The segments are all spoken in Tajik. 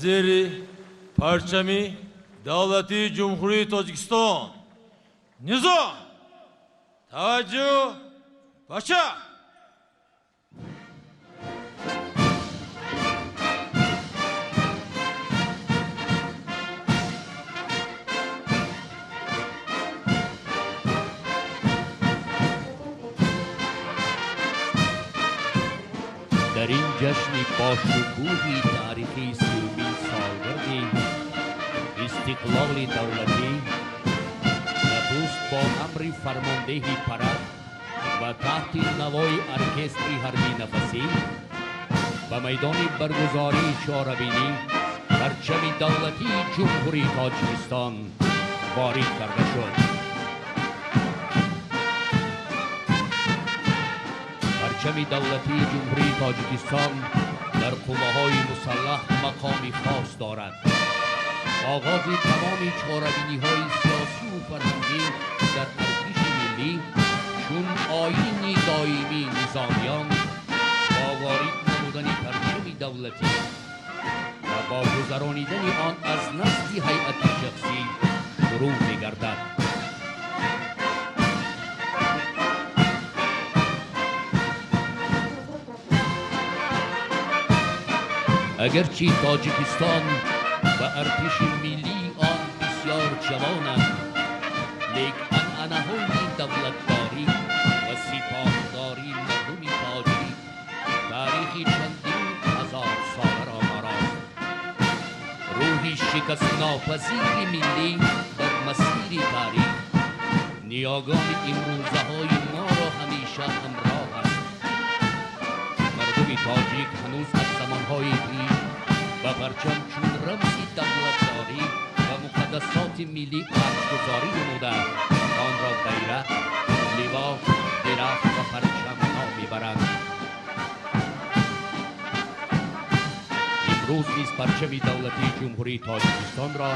Зери парчами давлатии Ҷумҳурии Тоҷикистон низом, таваҷҷӯҳ, бача. Дар ин ҷашни бошукӯҳи таърихии сиюмин солгарди истиқлоли давлатӣ нахуст бо амри фармондеҳи парад ва таҳти навои оркестри ҳарбӣ нафасӣ ба майдони баргузории чорабинӣ парчами давлатии Ҷумҳурии Тоҷикистон ворид карда шуд. Парчами давлатии Ҷумҳурии Тоҷикистон дар қувваҳои мусаллаҳ мақоми хос дорад. Оғози тамоми чорабиниҳои сиёсию фарҳангӣ дар артиши миллӣ чун оини доимии низомиён бо ворид намудани парчами давлатӣ ва бо гузаронидани он аз назди ҳайати шахсӣ шурӯъ мегардад. Агарчи Тоҷикистон ва артиши миллии он бисёр ҷавонанд, лек анъанаҳои давлатдорӣ ва сипоҳдории мардуми тоҷик таърихи чандин ҳазорсоларо дорост. Рӯҳи шикастнопазири миллӣ дар масири таърих ниёгони имрӯзаҳои моро ҳамеша ҳамроҳ аст. Мардуми тоҷик ҳанӯз аз замонҳои пеш ба парчам чун рамзи давлатдорӣ ва муқаддасоти миллӣ арҷгузорӣ намуда, онро байрақ, ливо, дарахт ва парчам ном мебаранд. Имрӯз низ парчами давлатии Ҷумҳурии Тоҷикистонро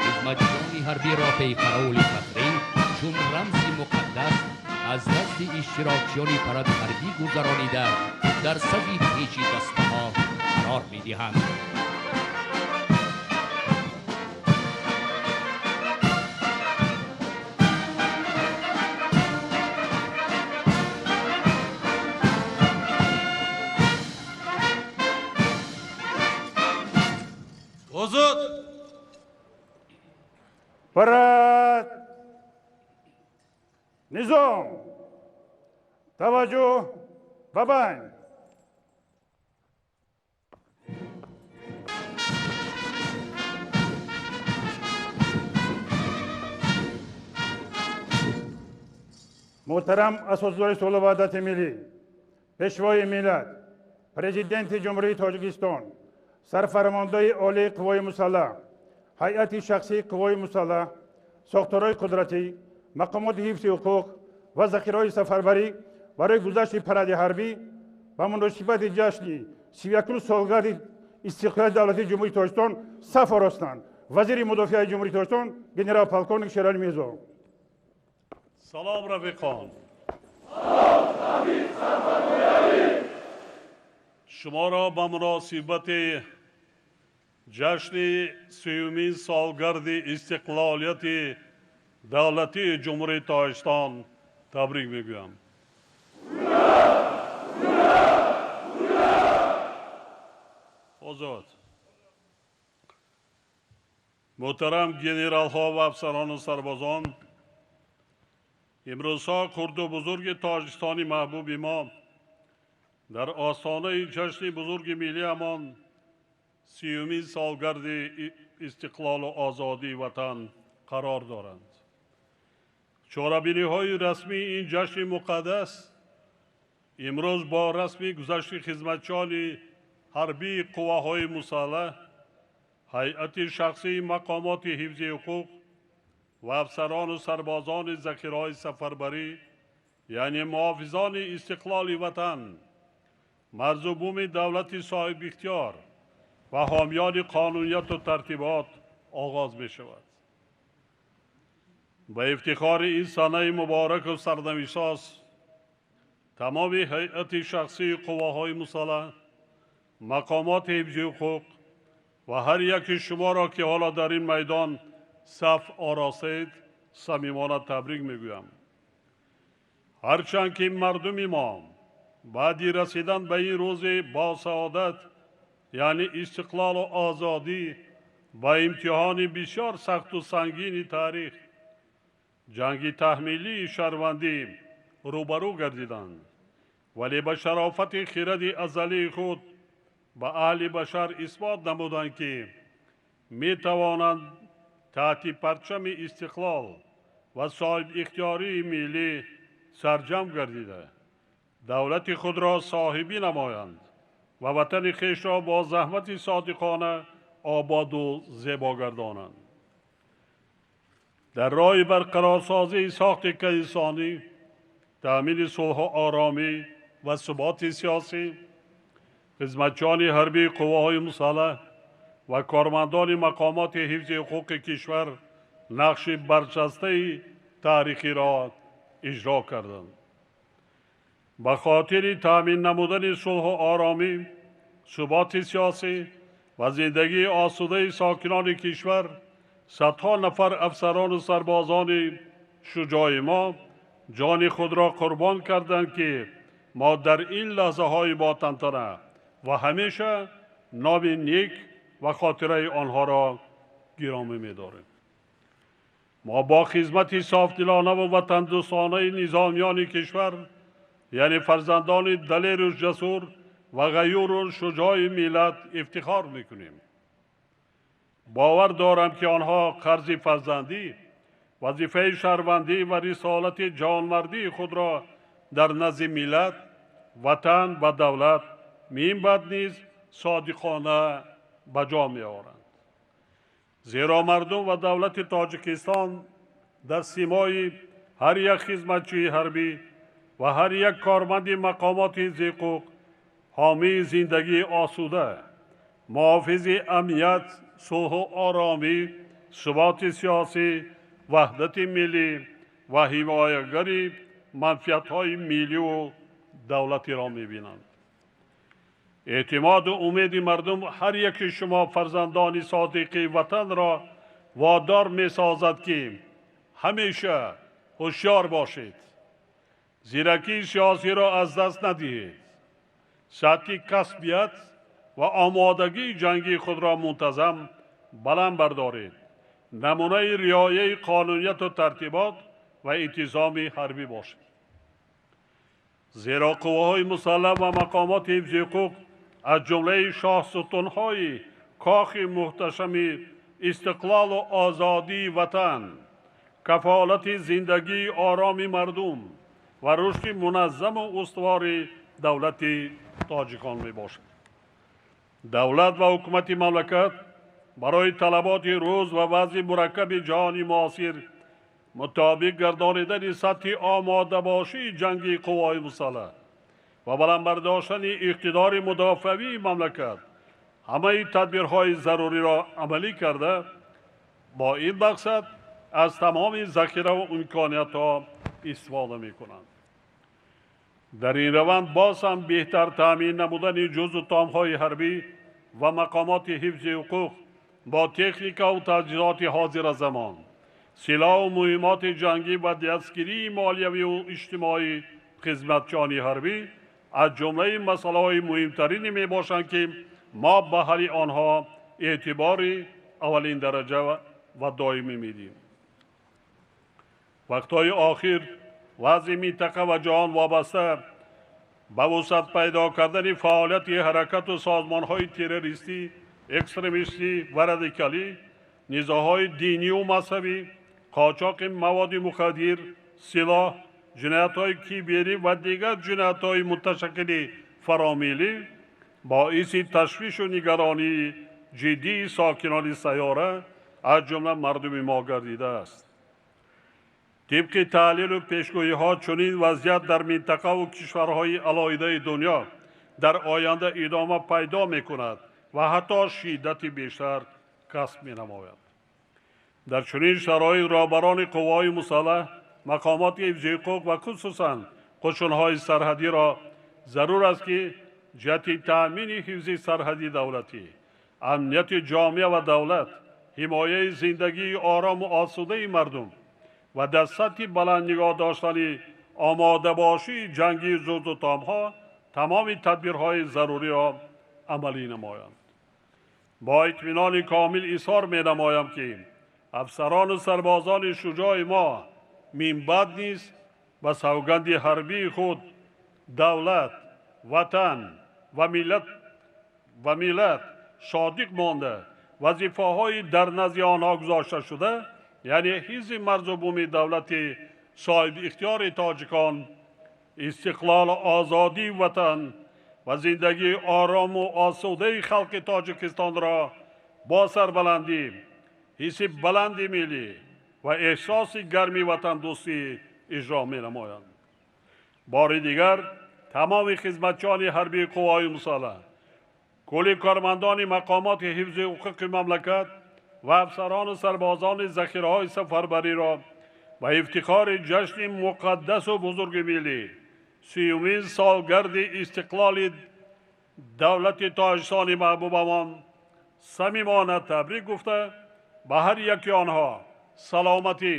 хизматчиёни ҳарбиро пейпароли фахрӣ чун рамзи муқаддас аз назди иштирокчиёни паради ҳарбӣ гузаронида дар сафи пеши дастаҳо қарор медиҳанд. Озод! Парад! Низом! Таваҷҷӯҳ ба байн! Муҳтарам асосгузори сулҳу ваҳдати миллӣ, пешвои миллат, президенти Ҷумҳурии Тоҷикистон, сарфармондаи олии қувваҳои мусаллаҳ, ҳайати шахсии қувваҳои мусаллаҳ, сохторҳои қудратӣ, мақомоти ҳифзи ҳуқуқ ва захираҳои сафарбарӣ барои гузашти паради ҳарбӣ ба муносибати ҷашни 31 солгарди истиқлолияти давлатии Ҷумҳурии Тоҷикистон саф оростанд. Вазири мудофиаи Ҷумҳурии Тоҷикистон генерал полковник Шерали Мирзо. Салом, рафиқон! Шуморо ба муносибати ҷашни сеюмин солгарди истиқлолияти давлатии Ҷумҳурии Тоҷикистон табрик мегӯям. Озод! Муҳтарам генералҳо ва афсарону сарбозон, имрӯзҳо хурду бузурги Тоҷикистони маҳбуби мо дар остонаи ҷашни бузурги миллиамон сиюмин солгарди истиқлолу озодии ватан қарор доранд. Чорабиниҳои расмии ин ҷашни муқаддас имрӯз бо расми гузашти хизматчиёни ҳарбии қувваҳои мусаллаҳ, ҳайати шахсии мақомоти ҳифзи ҳуқуқ ва афсарону сарбозони захираҳои сафарбарӣ, яъне муҳофизони истиқлоли ватан, марзу буми давлати соҳибихтиёр ва ҳомиёни қонунияту тартибот оғоз мешавад. Ба ифтихори ин санаи мубораку сарнавишсоз тамоми ҳайати шахсии қувваҳои мусаллаҳ, мақомоти ҳифзи ҳуқуқ Ва ҳар яки шуморо, ки ҳоло дар ин майдон саф оростаед, самимона табрик мегӯям. Ҳарчанд ки мардуми мо баъди расидан ба ин рӯзи босаодат, яъне истиқлолу озодӣ, ба имтиҳони бисёр сахту сангини таърих, ҷанги таҳмилии шаҳрвандӣ рӯбарӯ гардиданд, вале ба шарофати хиради азалии худ ба аҳли башар исбот намуданд, ки метавонанд таҳти парчами истиқлол ва соҳибихтиёрии миллӣ сарҷамъ гардида, давлати худро соҳибӣ намоянд ва ватани хешро бо заҳмати содиқона ободу зебо гардонанд. Дар роҳи барқарорсозии сохти инсонӣ, таъмини сулҳу оромӣ ва суботи сиёсӣ, хизматчиёни ҳарбии қувваҳои мусаллаҳ ва кормандони мақомоти ҳифзи ҳуқуқи кишвар нақши барҷастаи таърихиро иҷро карданд. Ба хотири таъмин намудани сулҳу оромӣ, суботи сиёсӣ ва зиндагии осудаи сокинони кишвар, садҳо нафар афсарону сарбозони шуҷои мо ҷони худро қурбон карданд, ки мо дар ин лаҳзаҳои ботантана ва ҳамеша номи нек ва хотираи онҳоро гиромӣ медорем. Мо бо хизмати софдилона ва ватандӯстонаи низомиёни кишвар, яъне фарзандони далеру ҷасур ва ғаюру шуҷои миллат ифтихор мекунем. Бовар дорам, ки онҳо қарзи фарзандӣ, вазифаи шаҳрвандӣ ва рисолати ҷавонмардии худро дар назди миллат, ватан ва давлат минбаъд низ содиқона ба ҷо меоранд. Зеро мардум ва давлати Тоҷикистон дар симои ҳар як хизматчии ҳарбӣ ва ҳар як корманди мақомоти ҳуқуқ ҳомии зиндагии осуда, муҳофизи амният, сулҳу оромӣ, суботи сиёсӣ, ваҳдати миллӣ ва ҳимоягари манфиатҳои миллию давлатиро мебинанд. Эътимоду умеди мардум ҳар яки шумо фарзандони содиқи ватанро водор месозад, ки ҳамеша ҳушёр бошед, зиракии сиёсиро аз даст надиҳед, сатҳи касбият ва омодагии ҷангии худро мунтазам баланд бардоред, намунаи риояи қонунияту тартибот ва интизоми ҳарбӣ бошед. Зеро қувваҳои мусаллаҳ ва мақомоти ҳифзи ҳуқуқ аз ҷумлаи шоҳсутунҳои кохи муҳташами истиқлолу озодии ватан, кафолати зиндагии ороми мардум ва рушди муназзаму устувори давлати тоҷикон мебошад. Давлат ва ҳукумати мамлакат барои талаботи рӯз ва вазъи мураккаби ҷаҳони муосир мутобиқ гардонидани сатҳи омодабошии ҷангии қувваҳои мусаллаҳ ва баланд бардоштани иқтидори мудофиавии мамлакат ҳамаи тадбирҳои заруриро амалӣ карда, бо ин мақсад аз тамоми захираву имкониятҳо истифода мекунанд. Дар ин раванд боз ҳам беҳтар таъмин намудани ҷузъу томҳои ҳарбӣ ва мақомоти ҳифзи ҳуқуқ бо техникаву таҷҳизоти ҳозиразамон, силоҳу муҳиммоти ҷангӣ ва дастгирии молиявию иҷтимоии хизматчиёни ҳарбӣ аз ҷумлаи масъалаҳои муҳимтарине мебошанд, ки мо ба ҳалли онҳо эътибори аввалин дараҷа ва доимӣ медиҳем. Вақтҳои охир вазъи минтақа ва ҷаҳон вобаста ба вусъат пайдо кардани фаъолияти ҳаракату созмонҳои террористӣ, экстремистӣ ва радикалӣ, низоъҳои динию мазҳабӣ, қочоқи маводи мухаддир, силоҳ, ҷиноятҳои киберӣ ва дигар ҷиноятҳои муташаккили фаромиллӣ боиси ташвишу нигаронии ҷиддии сокинони сайёра, аз ҷумла мардуми мо гардидааст. Тибқи таҳлилу пешгӯиҳо, чунин вазъият дар минтақаву кишварҳои алоҳидаи дунё дар оянда идома пайдо мекунад ва ҳатто шиддати бештар касб менамояд. Дар чунин шароит роҳбарони қувваҳои мусаллаҳ, мақомоти ҳифзи ҳуқуқ ва хусусан қушунҳои сарҳадиро зарур аст, ки ҷиҳати таъмини ҳифзи сарҳади давлатӣ, Амнияти ҷомеа ва давлат, ҳимояи зиндагии орому осудаи мардум ва дар сатҳи баланд нигоҳ доштани омодабошии ҷангии зурдутомҳо тамоми тадбирҳои заруриро амалӣ намоянд. Бо итминони комил изҳор менамоям, ки афсарону сарбозони шуҷои мо минбаъд низ ба савганди ҳарбии худ давлат, ватан ва миллат содиқ монда, вазифаҳои дар назди онҳо гузошта шуда, яъне ҳифзи марзу буми давлати соҳибихтиёри тоҷикон, истиқлолу озодии ватан ва зиндагии орому осудаи халқи Тоҷикистонро бо сарбаландӣ, ҳисси баланди миллӣ ва эҳсоси гарми ватандӯстӣ иҷро менамоянд. Бори дигар тамоми хизматчиёни ҳарбии қувваҳои мусаллаҳ, кулли кормандони мақомоти ҳифзи ҳуқуқи мамлакат ва афсарону сарбозони захираҳои сафарбариро ба ифтихори ҷашни муқаддасу бузурги миллӣ, 30-умин солгарди истиқлоли давлати Тоҷикистони маҳбубамон самимона табрик гуфта, ба ҳар яки онҳо саломатӣ,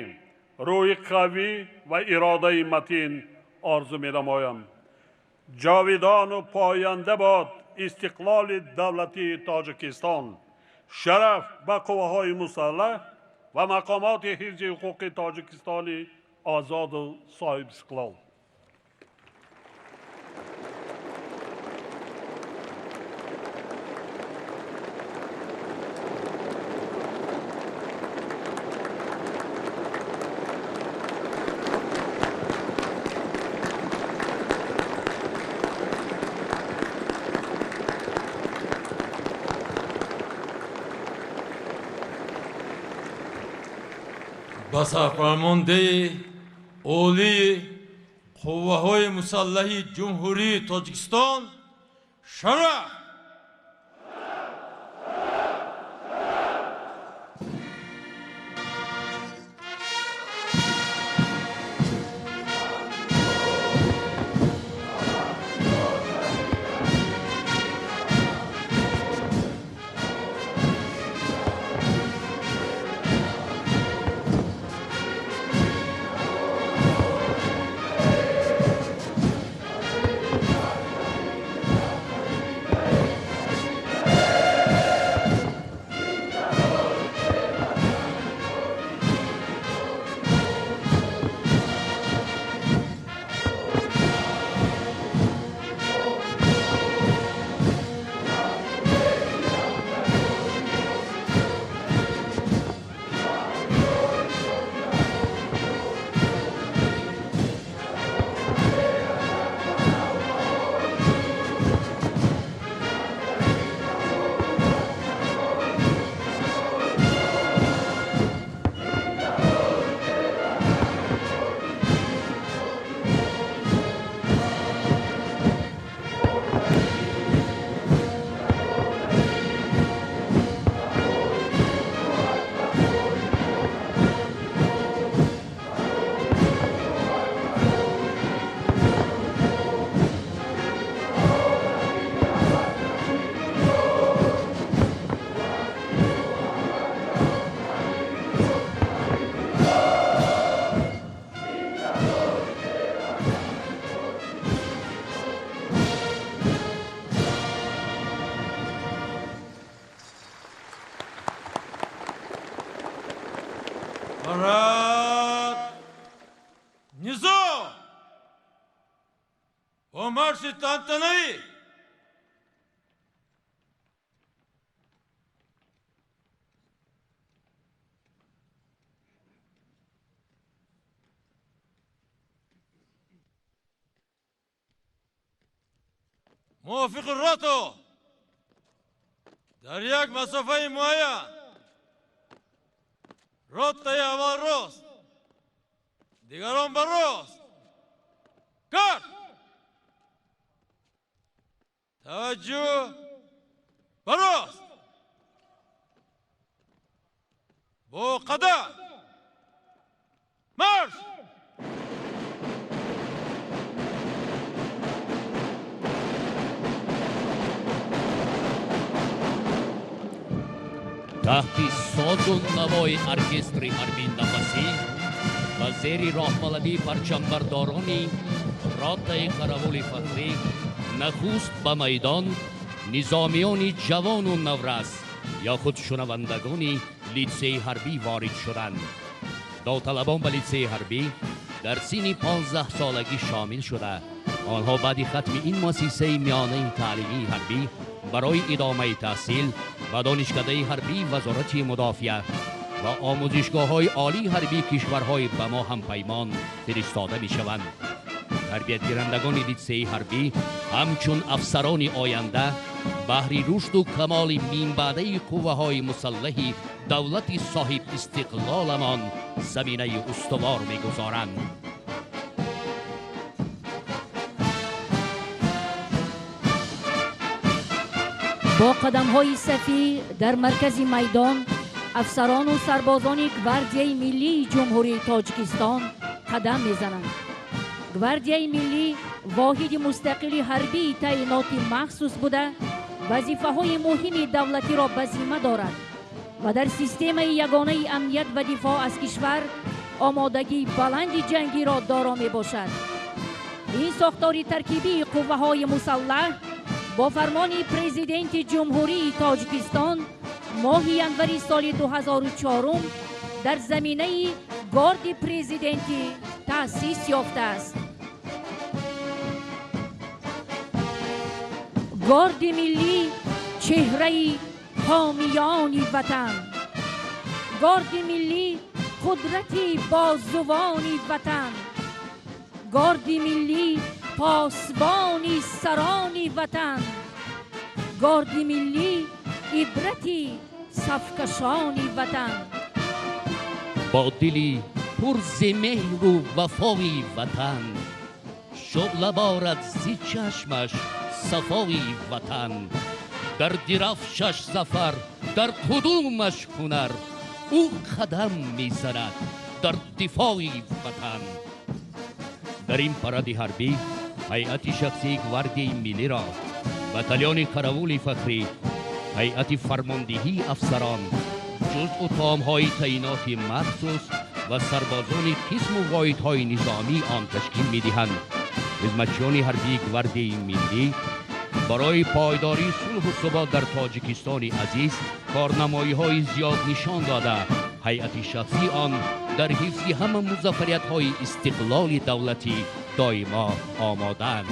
рӯҳи қавӣ ва иродаи матин орзу менамоям. Ҷовидону поянда бод истиқлоли давлатии Тоҷикистон. Шараф ба қувваҳои мусаллаҳ ва мақомоти ҳифзи ҳуқуқи Тоҷикистони озоду соҳибистиқлол. Ба сарфармондеҳи олии қувваҳои мусаллаҳи Ҷумҳурии Тоҷикистон шараф! Парад! Низом! По марши тантанаи! Мувофиқи рото дар як масофаи муайян ротаи аввал рост, дигарон ба рост. Кар! Таваҷҷӯҳ ба рост! Бо қадам! Марш! Таҳти созу навои оркестри ҳарбии нафасӣ ва зери роҳбаладии парчамбардорони ротаи қаравули фахрӣ нахуст ба майдон низомиёни ҷавону наврас ё худ шунавандагони литсеи ҳарбӣ ворид шуданд. Довталабон ба литсеи ҳарбӣ дар синни 15-солагӣ шомил шуда, онҳо баъди хатми ин муассисаи миёнаи таълимии ҳарбӣ барои идомаи таҳсил ба донишкадаи ҳарбии Вазорати мудофиа ва омӯзишгоҳҳои олии ҳарбии кишварҳои ба мо ҳампаймон фиристода мешаванд. Тарбиятгирандагони литсеи ҳарбӣ ҳамчун афсарони оянда баҳри рушду камоли минбаъдаи қувваҳои мусаллаҳи давлати соҳибистиқлоламон заминаи устувор мегузоранд. Бо қадамҳои сафӣ дар маркази майдон афсарону сарбозони Гвардияи миллии Ҷумҳурии Тоҷикистон қадам мезананд. Гвардияи миллӣ воҳиди мустақили ҳарбии таъиноти махсус буда, вазифаҳои муҳими давлатиро ба зимма дорад ва дар системаи ягонаи амният ва дифоъ аз кишвар омодагии баланди ҷангиро доро мебошад. Ин сохтори таркибии қувваҳои мусаллаҳ бо фармони Президенти Ҷумҳурии Тоҷикистон моҳи январи соли 2004 дар заминаи Горди президентӣ таъсис ёфтааст. Горди миллӣ чеҳраи ҳомиёни ватан, Горди миллӣ қудрати бозувони ватан, Горди миллӣ посбони сарони ватан, Горди миллӣ ибрати сафкашони ватан. Бо дили пур зи меҳру вафои ватан, шӯъла борад зи чашмаш сафои ватан. Дар дирафшаш зафар, дар қудумаш ҳунар, ӯ қадам мезанад дар дифои ватан. Дар ин паради ҳарбӣ ҳайати шахсии Гвардияи миллиро батальони қаравули фахрӣ, ҳайати фармондиҳии афсарон, ҷузъу таомҳои таъиноти махсус ва сарбозони қисму воҳидҳои низомии он ташкил медиҳанд. Хизматчиёни ҳарбии Гвардияи миллӣ барои пойдории сулҳу субот дар Тоҷикистони азиз корнамоиҳои зиёд нишон дода, ҳайати шахсии он дар ҳифзи ҳама музаффариятҳои истиқлоли давлатӣ доимо омодаанд.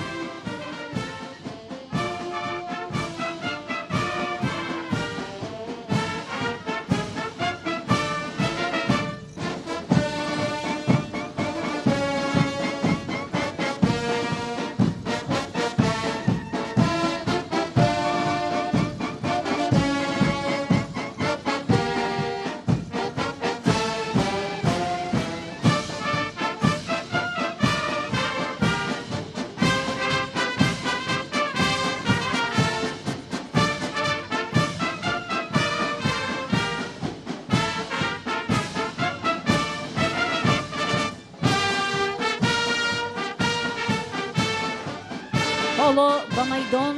Ҳоло ба майдон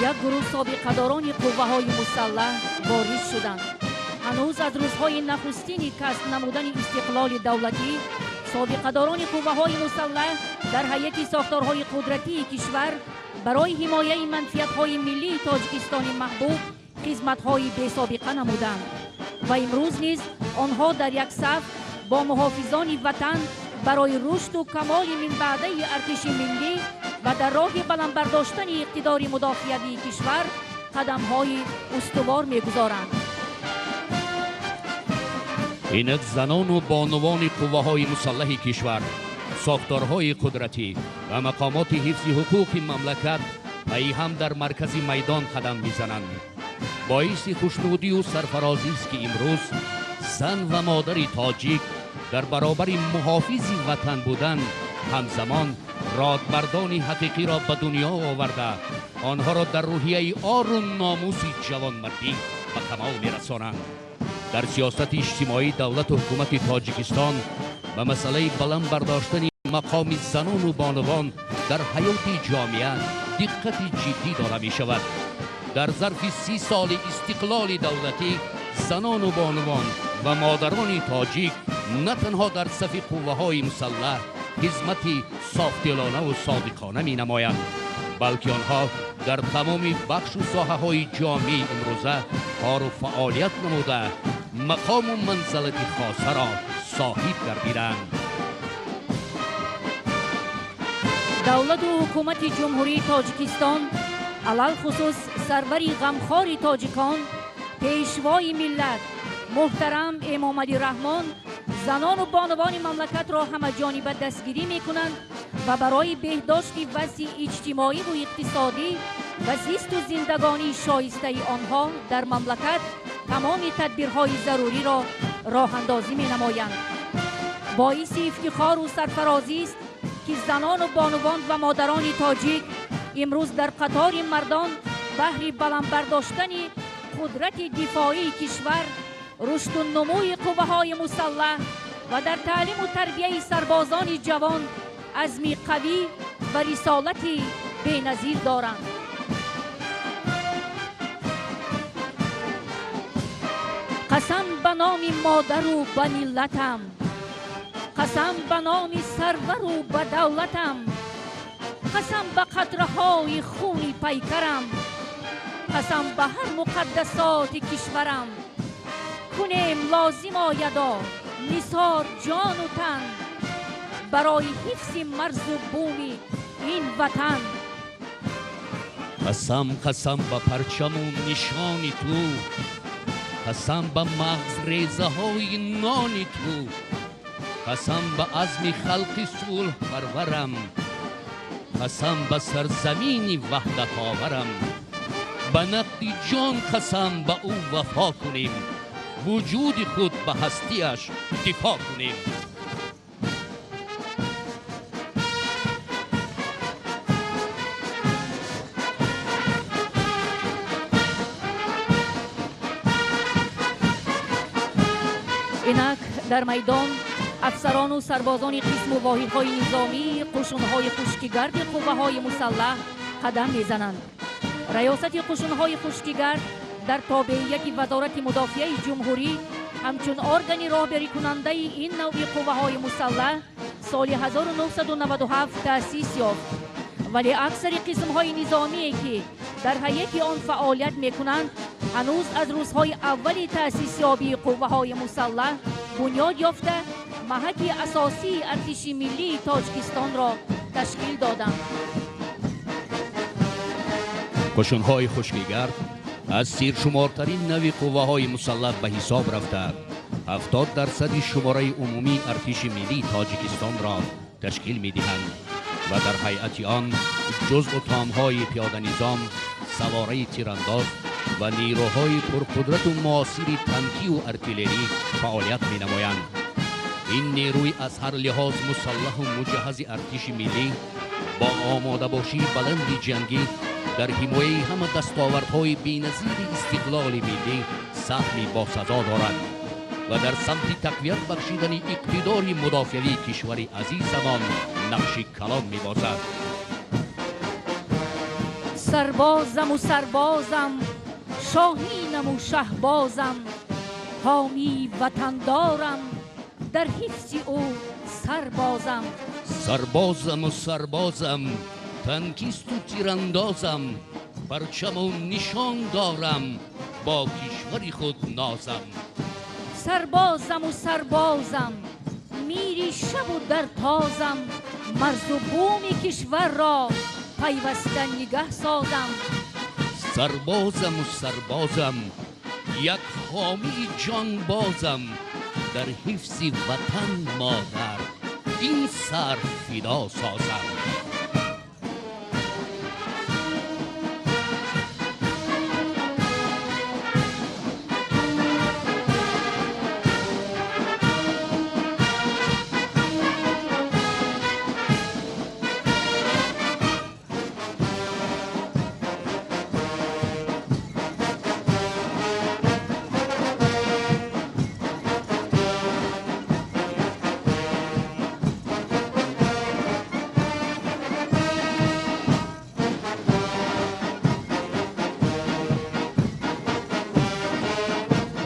як гурӯҳ собиқадорони қувваҳои мусаллаҳ ворид шуданд. Ҳанӯз аз рӯзҳои нахустини касб намудани истиқлоли давлатӣ собиқадорони қувваҳои мусаллаҳ дар ҳайати сохторҳои қудратии кишвар барои ҳимояи манфиатҳои миллии Тоҷикистони маҳбуб хизматҳои бесобиқа намуданд ва имрӯз низ онҳо дар як саф бо муҳофизони ватан барои рушду камоли минбаъдаи артиши миллӣ ва дар роҳи баландбардоштани иқтидори мудофиавии кишвар қадамҳои устувор мегузоранд. Инак занону бонувони қувваҳои мусаллаҳи кишвар, сохторҳои қудратӣ ва мақомоти ҳифзи ҳуқуқи мамлакат пайи ҳам дар маркази майдон қадам мезананд. Боиси хушнудию сарфарозист, ки имрӯз зан ва модари тоҷик дар баробари муҳофизи ватан будан ҳамзамон родмардони ҳақиқиро ба дунё оварда, онҳоро дар рӯҳияи ору номуси ҷавонмардӣ ба камол мерасонанд. Дар сиёсати иҷтимоии давлату ҳукумати Тоҷикистон ба масъалаи баланд бардоштани мақоми занону бонувон дар ҳаёти ҷомеа диққати ҷиддӣ дода мешавад. Дар зарфи 30 соли истиқлоли давлатӣ Занону бонувон ва модарони тоҷик на танҳо дар сафи қувваҳои мусаллаҳ хизмати софдилонаву содиқона менамоянд, балки онҳо дар тамоми бахшу соҳаҳои ҷомеаи имрӯза кору фаъолият намуда, мақому манзалати хосаро соҳиб гардиданд. Давлату ҳукумати Ҷумҳурии Тоҷикистон, алалхусус сарвари ғамхори тоҷикон, пешвои миллат муҳтарам Эмомалӣ Раҳмон, занону бонувони мамлакатро ҳамаҷониба дастгирӣ мекунанд ва барои беҳдошти вазъи иҷтимоиву иқтисодӣ ва зисту зиндагонии шоистаи онҳо дар мамлакат тамоми тадбирҳои заруриро роҳандозӣ менамоянд. Боиси ифтихору сарфарозист, ки занону бонувон ва модарони тоҷик имрӯз дар қатори мардон баҳри баланд бардоштани қудрати дифоии кишвар, рушду нумӯи қувваҳои мусаллаҳ ва дар таълиму тарбияи сарбозони ҷавон азми қавӣ ва рисолати беназир доранд. Қасам ба номи модару ба миллатам, қасам ба номи сарвару ба давлатам, қасам ба қатраҳои хуни пайкарам, қасам ба ҳар муқаддасоти кишварам. Кунем лозим оядо нисор ҷону тан барои ҳифзи марзу буми ин ватан. Қасам, қасам ба парчаму нишони ту, қасам ба мағзрезаҳои нони ту, қасам ба азми халқи сулҳпарварам, қасам ба сарзамини ваҳдатоварам. Ба нақди ҷон қасам ба ӯ вафо кунем, вуҷуди худ ба ҳастиаш дифоъ кунем. Инак дар майдон афсарону сарбозони қисму воҳидҳои низомии қушунҳои хушкигарди қувваҳои мусаллаҳ қадам мезананд. Раёсати қушунҳои хушкигард дар тобеияти Вазорати мудофиаи ҷумҳурӣ ҳамчун органи роҳбарикунандаи ин навъи қувваҳои мусаллаҳ соли 1997 таъсис ёфт, вале аксари қисмҳои низомие, ки дар ҳайати он фаъолият мекунанд, ҳанӯз аз рӯзҳои аввали таъсисёбии қувваҳои мусаллаҳ бунёд ёфта, маҳаки асосии артиши миллии Тоҷикистонро ташкил доданд. Қушунҳои хушкигард аз сершумортарин нави қувваҳои мусаллаҳ ба ҳисоб рафта, 70% шумораи умумии артиши миллии Тоҷикистонро ташкил медиҳанд ва дар ҳайати он ҷузъу томҳои пиёданизом, савораи тирандоз ва нерӯҳои пурқудрату муосири танкию артиллерӣ фаъолият менамоянд. Ин нерӯи аз ҳар лиҳоз мусаллаҳу муҷаҳҳази артиши миллӣ бо омодабошии баланди ҷангӣ дар ҳимояи ҳама дастовардҳои беназири истиқлоли миллӣ саҳми босазо дорад ва дар самти тақвият бахшидани иқтидори мудофиавии кишвари азизамон нақши калон мебозад. Сарбозаму сарбозам, шоҳинаму шаҳбозам, ҳомии ватандорам, дар ҳифзи ӯ сарбозам. Сарбозаму сарбозам, танкисту тирандозам, парчаму нишон дорам, бо кишвари худ нозам. Сарбозаму сарбозам, мири шабу дар тозам, марзу буми кишварро пайваста нигаҳ созам. Сарбозаму сарбозам, як ҳомии ҷонбозам, дар ҳифзи ватан модар ин сар фидо созам.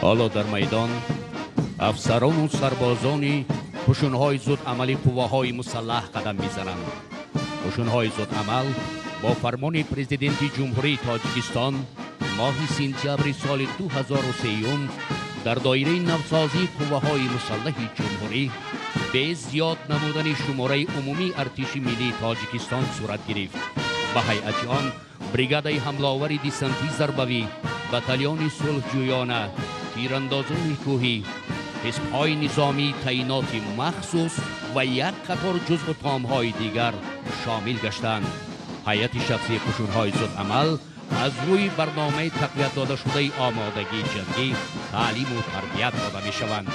Ҳоло дар майдон афсарону сарбозони қӯшунҳои зудамали қувваҳои мусаллаҳ қадам мезананд. Қӯшунҳои зудамал бо фармони Президенти Ҷумҳурии Тоҷикистон моҳи сентябри соли 2003 дар доираи навсозии қувваҳои мусаллаҳи ҷумҳурӣ бе зиёд намудани шумораи умумии артиши миллии Тоҷикистон сурат гирифт. Ба ҳайати он бригадаи ҳамлаовари десантии зарбавӣ, батальони сулҳҷӯёна, тирандозони кӯҳӣ, ҳизбҳои низомии таъиноти махсус ва як қатор ҷузъу томҳои дигар шомил гаштанд. Ҳайати шахсии қӯшунҳои зудамал аз рӯи барномаи тақвият додашудаи омодагии ҷангӣ таълиму тарбият дода мешаванд.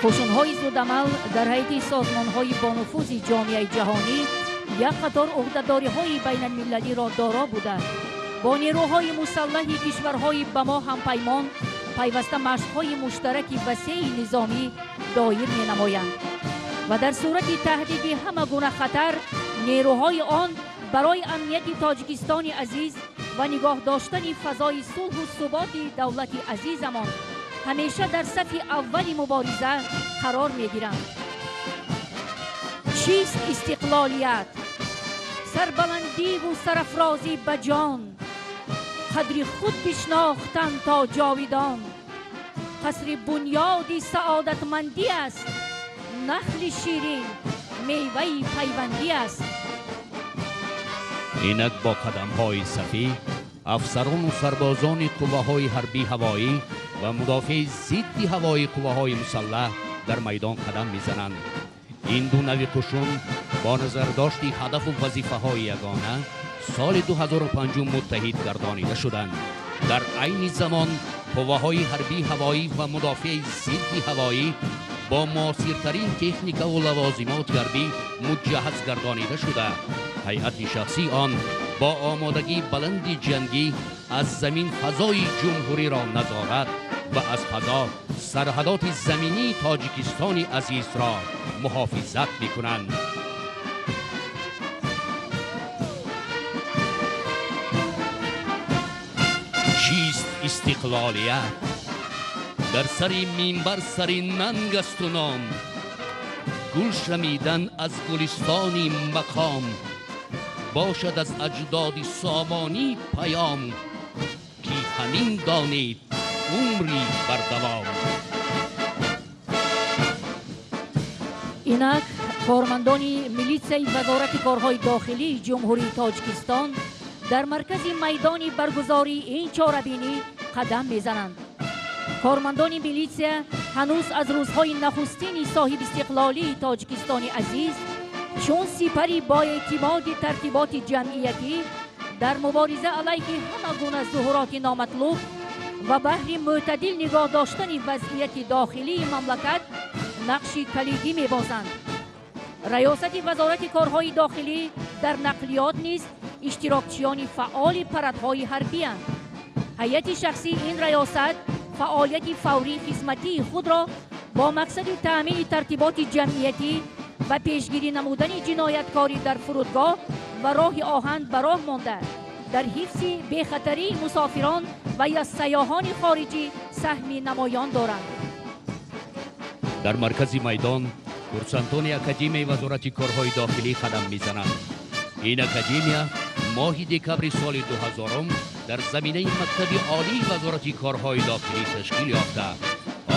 Қӯшунҳои зудамал дар ҳайати созмонҳои бонуфузи ҷомеаи ҷаҳонӣ як қатор ӯҳдадориҳои байналмилалиро доро буда, бо нерӯҳои мусаллаҳи кишварҳои ба мо ҳампаймон пайваста машқҳои муштараки васеи низомӣ доир менамоянд ва дар сурати таҳдиди ҳама гуна хатар нерӯҳои он барои амнияти Тоҷикистони азиз ва нигоҳ доштани фазои сулҳу суботи давлати азизамон ҳамеша дар сафи аввали мубориза қарор мегиранд. Чист истиқлолият? Сарбаландиву сарафрозӣ ба ҷон, қадри худ бишнохтан то ҷовидон. Қасри бунёди саодатмандӣ аст, нахли ширин меваи пайвандӣ аст. Инак бо қадамҳои сафӣ афсарону сарбозони қувваҳои ҳарбии ҳавоӣ ва мудофиаи зидди ҳавоии қувваҳои мусаллаҳ дар майдон қадам мезананд. Ин ду нави қӯшун бо назардошти ҳадафу вазифаҳои ягона соли 2005 муттаҳид гардонида шуданд. Дар айни замон қувваҳои ҳарбии ҳавоӣ ва мудофиаи зидди ҳавоӣ бо муосиртарин техникаву лавозимоти ҳарбӣ муҷаҳҳаз гардонида шуда, ҳайати шахсии он бо омодагии баланди ҷангӣ аз замин фазои ҷумҳуриро назорат ва аз фазо сарҳадоти заминии Тоҷикистони азизро муҳофизат мекунанд. Чист истиқлолият? Дар сари минбар сари нанг асту ном, гул шамидан аз гулистони мақом, бошад аз аҷдоди сомонӣ паём, ки ҳамин донед умри бардавом. Инак кормандони милитсияи Вазорати корҳои дохилии Ҷумҳурии Тоҷикистон дар маркази майдони баргузории ин чорабинӣ қадам мезананд. Кормандони милитсия ҳанӯз аз рӯзҳои нахустини соҳибистиқлолии Тоҷикистони азиз чун сипари боэътимоди тартиботи ҷамъиятӣ дар мубориза алайҳи ҳама гуна зуҳуроти номатлуб ва баҳри мӯътадил нигоҳ доштани вазъияти дохилии мамлакат нақши калидӣ мебозанд. Раёсати Вазорати корҳои дохилӣ дар нақлиёт низ иштирокчиёни фаъоли парадҳои ҳарбиянд. Ҳайати шахсии ин раёсат фаъолияти фаврии хизматии худро бо мақсади таъмини тартиботи ҷамъиятӣ ва пешгирӣ намудани ҷинояткорӣ дар фурудгоҳ ва роҳи оҳан ба роҳ монда, дар ҳифзи бехатарии мусофирон ва ё сайёҳони хориҷӣ саҳми намоён доранд. Дар маркази майдон курсантони Академияи Вазорати корҳои дохилӣ қадам мезананд. Ин академия моҳи декабри соли 2000 дар заминаи мактаби олии Вазорати корҳои дохилӣ ташкил ёфта.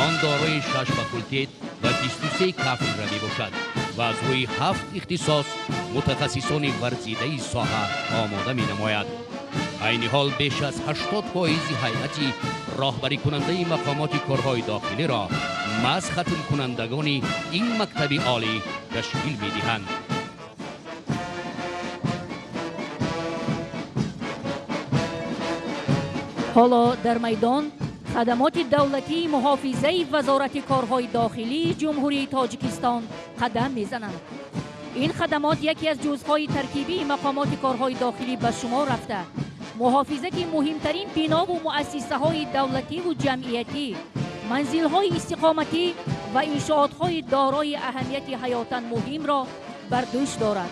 Он дорои 6 факултет ва 23 кафедра мебошад ва аз рӯи 7 ихтисос мутахассисони варзидаи соҳа омода менамояд. Айни ҳол беш аз 80% ҳайати роҳбарикунандаи мақомоти корҳои дохилиро маҳз хатмкунандагони ин мактаби олӣ ташкил медиҳанд. Ҳоло дар майдон хадамоти давлатии муҳофизаи Вазорати корҳои дохилии Ҷумҳурии Тоҷикистон қадам мезананд. Ин хадамот яке аз ҷузъҳои таркибии мақомоти корҳои дохилӣ ба шумор рафта, муҳофизати муҳимтарин бинову муассисаҳои давлативу ҷамъиятӣ, манзилҳои истиқоматӣ ва иншоотҳои дорои аҳамияти ҳаётан муҳимро бар дӯш дорад.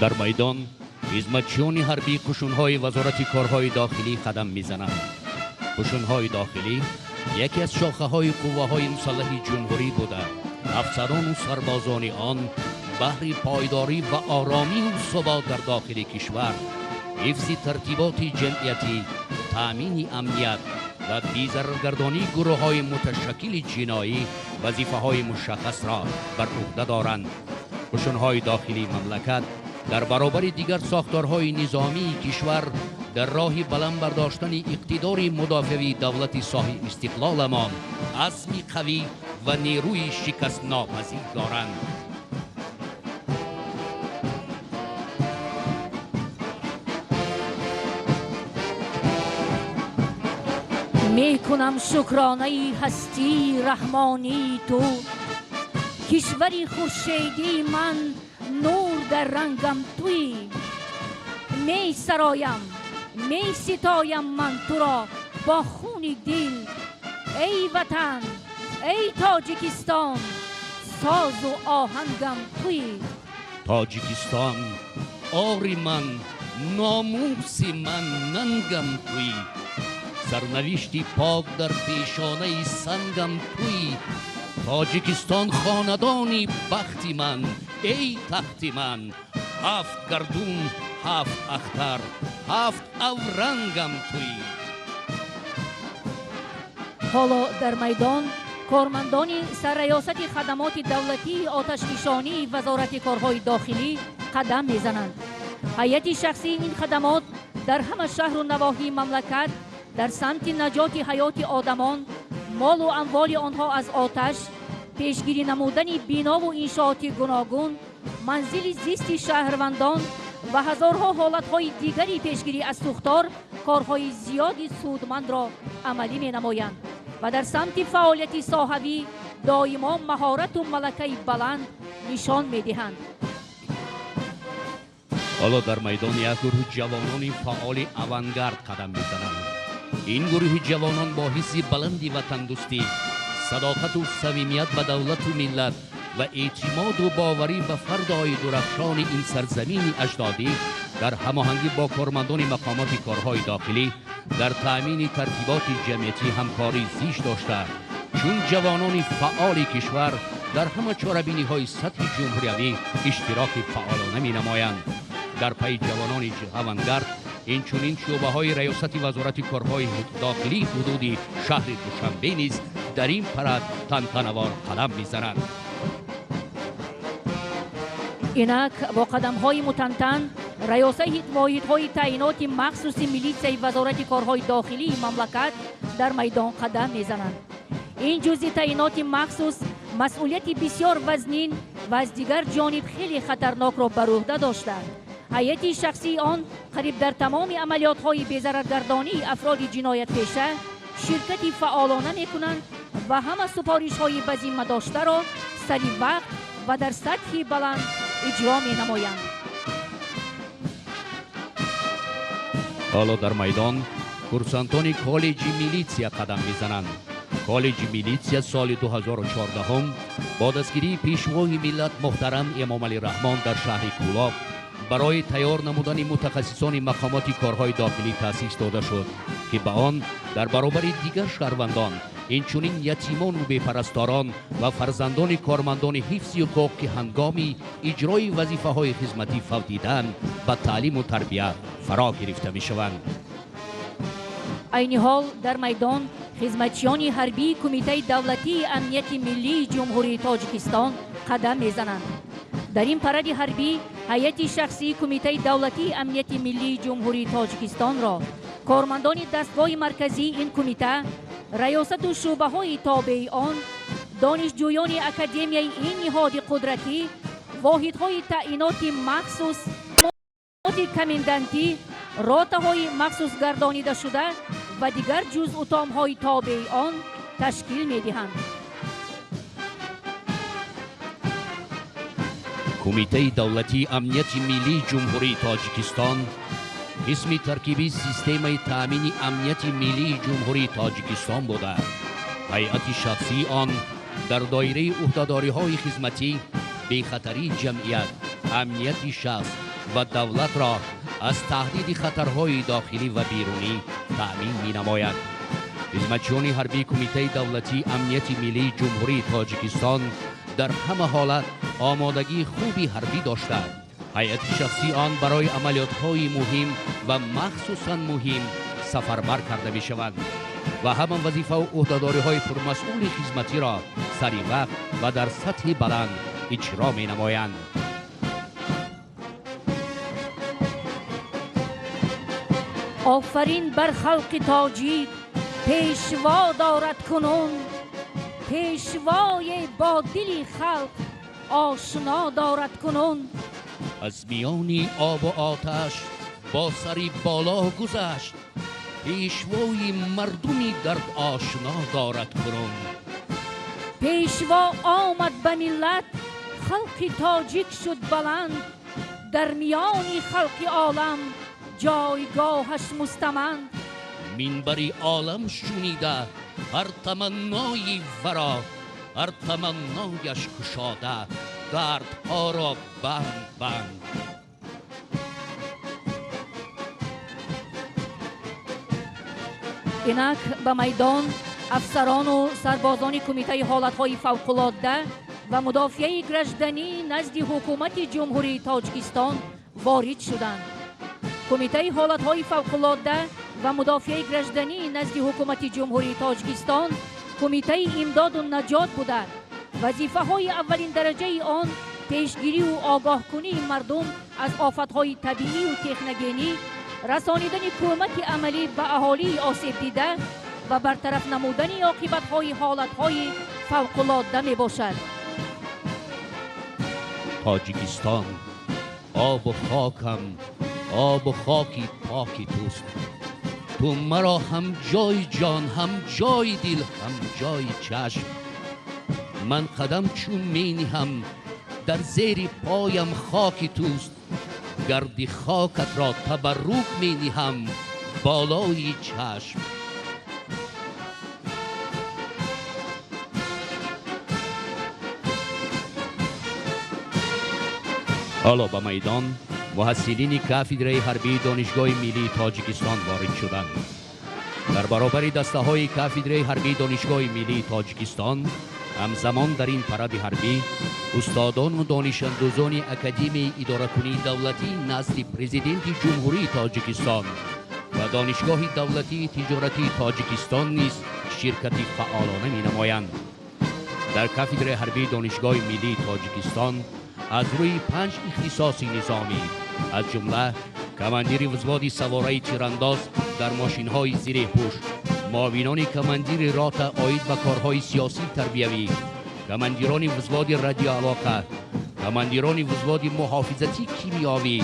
Дар майдон хизматчиёни ҳарбии қушунҳои Вазорати корҳои дохилӣ қадам мезананд. Қушунҳои дохилӣ яке аз шохаҳои қувваҳои мусаллаҳи ҷумҳурӣ буда, афсарону сарбозони он баҳри пойдорӣ ва оромию субот дар дохили кишвар, ҳифзи тартиботи ҷамъиятӣ, таъмини амният ва безараргардонии гурӯҳҳои муташаккили ҷиноӣ вазифаҳои мушаххасро бар уҳда доранд. Қушунҳои дохилии мамлакат дар баробари дигар сохторҳои низомии кишвар дар роҳи баланд бардоштани иқтидори мудофиавии давлати соҳиби истиқлоламон азми қавӣ ва нерӯи шикастнопазир доранд. Мекунам шукронаи ҳастии раҳмонии ту, кишвари хуршедии ман нур дар рангам туӣ. Месароям, меситоям ман туро бо хуни дил. Эй ватан, эй Тоҷикистон, созу оҳангам туӣ. Тоҷикистон, ори ман, номуси ман, нангам туӣ. Сарнавишти пок дар пешонаи сангам туӣ. Тоҷикистон хонадони бахти ман, эй тахти ман, ҳафт гардун, ҳафт ахтар, ҳафт аврангам туӣ. Ҳоло дар майдон кормандони сарраёсати хадамоти давлатии оташнишонии Вазорати корҳои дохилӣ қадам мезананд. Ҳайати шахсии ин хадамот дар ҳама шаҳру навоҳии мамлакат дар самти наҷоти ҳаёти одамон, молу амволи онҳо аз оташ, пешгирӣ намудани бинову иншооти гуногун, манзили зисти шаҳрвандон ва ҳазорҳо ҳолатҳои дигари пешгирӣ аз сӯхтор корҳои зиёди судмандро амалӣ менамоянд ва дар самти фаъолияти соҳавӣ доимо маҳорату малакаи баланд нишон медиҳанд. Ҳоло дар майдон як гурӯҳи ҷавонони фаъоли авангард қадам мезананд. Ин гурӯҳи ҷавонон бо ҳисси баланди ватандӯстӣ, садоқату самимият ба давлату миллат ва эътимоду боварӣ ба фардои дурахшони ин сарзамини аҷдодӣ дар ҳамоҳангӣ бо кормандони мақомоти корҳои дохилӣ дар таъмини тартиботи ҷамъиятӣ ҳамкорӣ зиш дошта, чун ҷавонони фаъоли кишвар дар ҳама чорабиниҳои сатҳи ҷумҳуриявӣ иштироки фаъолона менамоянд. Дар пайи ҷавонони авангард инчунин шӯъбаҳои раёсати Вазорати корҳои дохилии ҳудуди шаҳри Душанбе низ дар ин парад тантанавор қадам мезананд. Инак бо қадамҳои мутантан раёсаи воҳидҳои таъиноти махсуси милитсияи Вазорати корҳои дохилии мамлакат дар майдон қадам мезананд. Ин ҷузъи таъиноти махсус масъулияти бисёр вазнин ва аз дигар ҷониб хеле хатарнокро бар уҳда дошта, ҳайати шахсии он қариб дар тамоми амалиётҳои безараргардонии афроди ҷиноятпеша ширкати фаъолона мекунанд ва ҳама супоришҳои ба зимма доштаро сари вақт ва дар сатҳи баланд иҷро менамоянд. Ҳоло дар майдон курсантони коллеҷи милитсия қадам мезананд. Коллеҷи милитсия соли 2014 бо дастгирии пешвои миллат муҳтарам Эмомалӣ Раҳмон дар шаҳри Кӯлоб барои тайёр намудани мутахассисони мақомоти корҳои дохилӣ таъсис дода шуд, ки ба он дар баробари дигар шаҳрвандон инчунин ятимону бепарасторон ва фарзандони кормандони ҳифзи ҳуқуқ, ки ҳангоми иҷрои вазифаҳои хизматӣ фавтидаанд, ба таълиму тарбия фаро гирифта мешаванд. Айни ҳол дар майдон хизматчиёни ҳарбии Кумитаи давлатии амнияти миллии Ҷумҳурии Тоҷикистон қадам мезананд. Дар ин паради ҳарбӣ ҳайати шахсии Кумитаи давлатии амнияти миллии Ҷумҳурии Тоҷикистонро кормандони дастгоҳи марказии ин кумита, раёсату шӯъбаҳои тобеи он, донишҷӯёни академияи ин ниҳоди қудратӣ, воҳидҳои таъиноти махсус, комендантӣ, ротаҳои махсус гардонидашуда ва дигар ҷузъутомҳои тобеи он ташкил медиҳанд. Кумитаи давлатии амнияти миллии Ҷумҳурии Тоҷикистон қисми таркибии системаи таъмини амнияти миллии Ҷумҳурии Тоҷикистон буда, ҳайати шахсии он дар доираи уҳдадориҳои хизматӣ, бехатарии ҷамъият, амнияти шахс ва давлатро аз таҳдиди хатарҳои дохилӣ ва берунӣ таъмин менамояд. Хизматчиёни ҳарбии Кумитаи давлатии амнияти миллии Ҷумҳурии Тоҷикистон дар ҳама ҳолат омодагии хуби ҳарбӣ дошта, ҳайати шахсии он барои амалиётҳои муҳим ва махсусан муҳим сафарбар карда мешаванд ва ҳама вазифаву ӯҳдадориҳои пурмасъули хизматиро сари вақт ва дар сатҳи баланд иҷро менамоянд. Офарин бар халқи тоҷик, пешво дорад кунун, пешвое бо дили халқ ошно дорад кунун. Аз миёни обу оташ бо сари боло гузашт, пешвои мардуми дард ошно дорад кунун. Пешво омад ба миллат, халқи тоҷик шуд баланд, дар миёни халқи олам ҷойгоҳаш мустаманд. Минбари олам шунида ҳар таманнои варо, ҳар таманнояш кушода дардҳоро банд банд. Инак ба майдон афсарону сарбозони Кумитаи ҳолатҳои фавқулодда ва мудофиаи гражданӣ назди ҳукумати Ҷумҳурии Тоҷикистон ворид шуданд. Кумитаи ҳолатҳои фавқулодда ва мудофиаи гражданӣ назди ҳукумати Ҷумҳурии Тоҷикистон кумитаи имдоду наҷот буда, вазифаҳои аввалин дараҷаи он пешгирию огоҳкунии мардум аз офатҳои табиию техногенӣ, расонидани кӯмаки амалӣ ба аҳолии осебдида ва бартараф намудани оқибатҳои ҳолатҳои фавқулодда мебошад. Тоҷикистон, обу хокам, обу хоки поки туст. Ту маро ҳам ҷои ҷон, ҳам ҷои дил, ҳам ҷои чашм. Ман қадам чун мениҳам, дар зери поям хоки туст. Гарди хокатро табаррук мениҳам болои чашм. Ҳоло ба майдон муҳассилини кафедраи ҳарбии Донишгоҳи миллии Тоҷикистон ворид шуданд. Дар баробари дастаҳои кафедраи ҳарбии Донишгоҳи миллии Тоҷикистон ҳамзамон дар ин паради ҳарбӣ устодону донишандӯзони Академияи идоракунии давлатӣ назди Президенти Ҷумҳурии Тоҷикистон ва Донишгоҳи давлатии тиҷоратии Тоҷикистон низ ширкати фаъолона менамоянд. Дар кафедраи ҳарбии Донишгоҳи миллии Тоҷикистон аз рӯи 5 ихтисоси низомӣ, аз ҷумла командири взводи савораи тирандоз дар мошинҳои зиреҳпӯш, муовинони командири рота оид ба корҳои сиёсӣ тарбиявӣ, командирони взводи радиоалоқа, командирони взводи муҳофизатӣ кимиёвӣ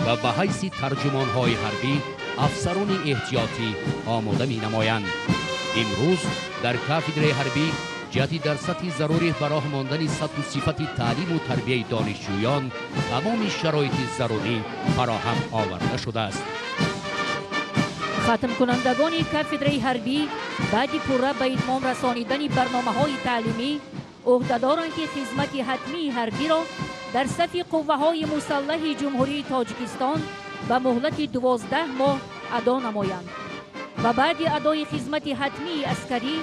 ва ба ҳайси тарҷумонҳои ҳарбӣ афсарони эҳтиётӣ омода менамоянд. Имрӯз дар кафедраи ҳарбӣ ҷиҳати дар сатҳи зарурӣ ба роҳ мондани сатҳу сифати таълиму тарбияи донишҷӯён тамоми шароити зарурӣ фароҳам оварда шудааст. Хатмкунандагони кафедраи ҳарбӣ баъди пурра ба итмом расонидани барномаҳои таълимӣ ӯҳдадоранд, ки хизмати ҳатмии ҳарбиро дар сафи қувваҳои мусаллаҳи Ҷумҳурии Тоҷикистон ба муҳлати 12 моҳ адо намоянд ва баъди адои хизмати ҳатмии аскарӣ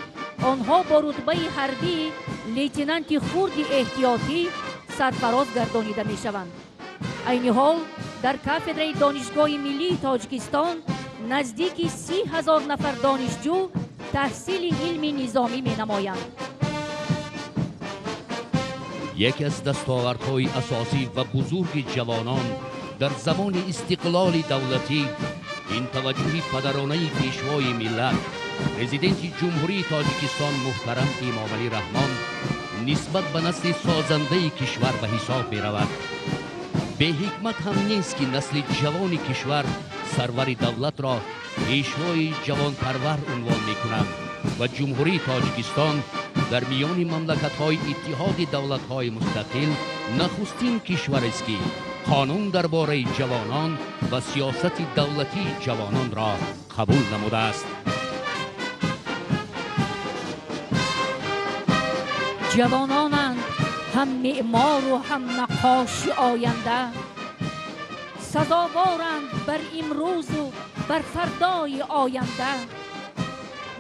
онҳо бо рутбаи ҳарбии лейтенанти хурди эҳтиётӣ сарфароз гардонида мешаванд. Айни ҳол дар кафедраи Донишгоҳи миллии Тоҷикистон наздики 30 000 нафар донишҷӯ таҳсили илми низомӣ менамоянд. Яке аз дастовардҳои асосӣ ва бузурги ҷавонон дар замони истиқлоли давлатӣ ин таваҷҷӯҳи падаронаи пешвои миллат, Президенти Ҷумҳурии Тоҷикистон муҳтарам Эмомалӣ Раҳмон нисбат ба насли созандаи кишвар ба ҳисоб меравад. Беҳикмат ҳам нест, ки насли ҷавони кишвар сарвари давлатро пешвои ҷавонпарвар унвон мекунанд ва Ҷумҳурии Тоҷикистон дар миёни мамлакатҳои Иттиҳоди давлатҳои мустақил нахустин кишварест, ки қонун дар бораи ҷавонон ва сиёсати давлатии ҷавононро қабул намудааст. Ҷавононанд ҳам меъмору ҳам наққоши оянда, Сазоворанд бар имрӯзу бар фардои оянда.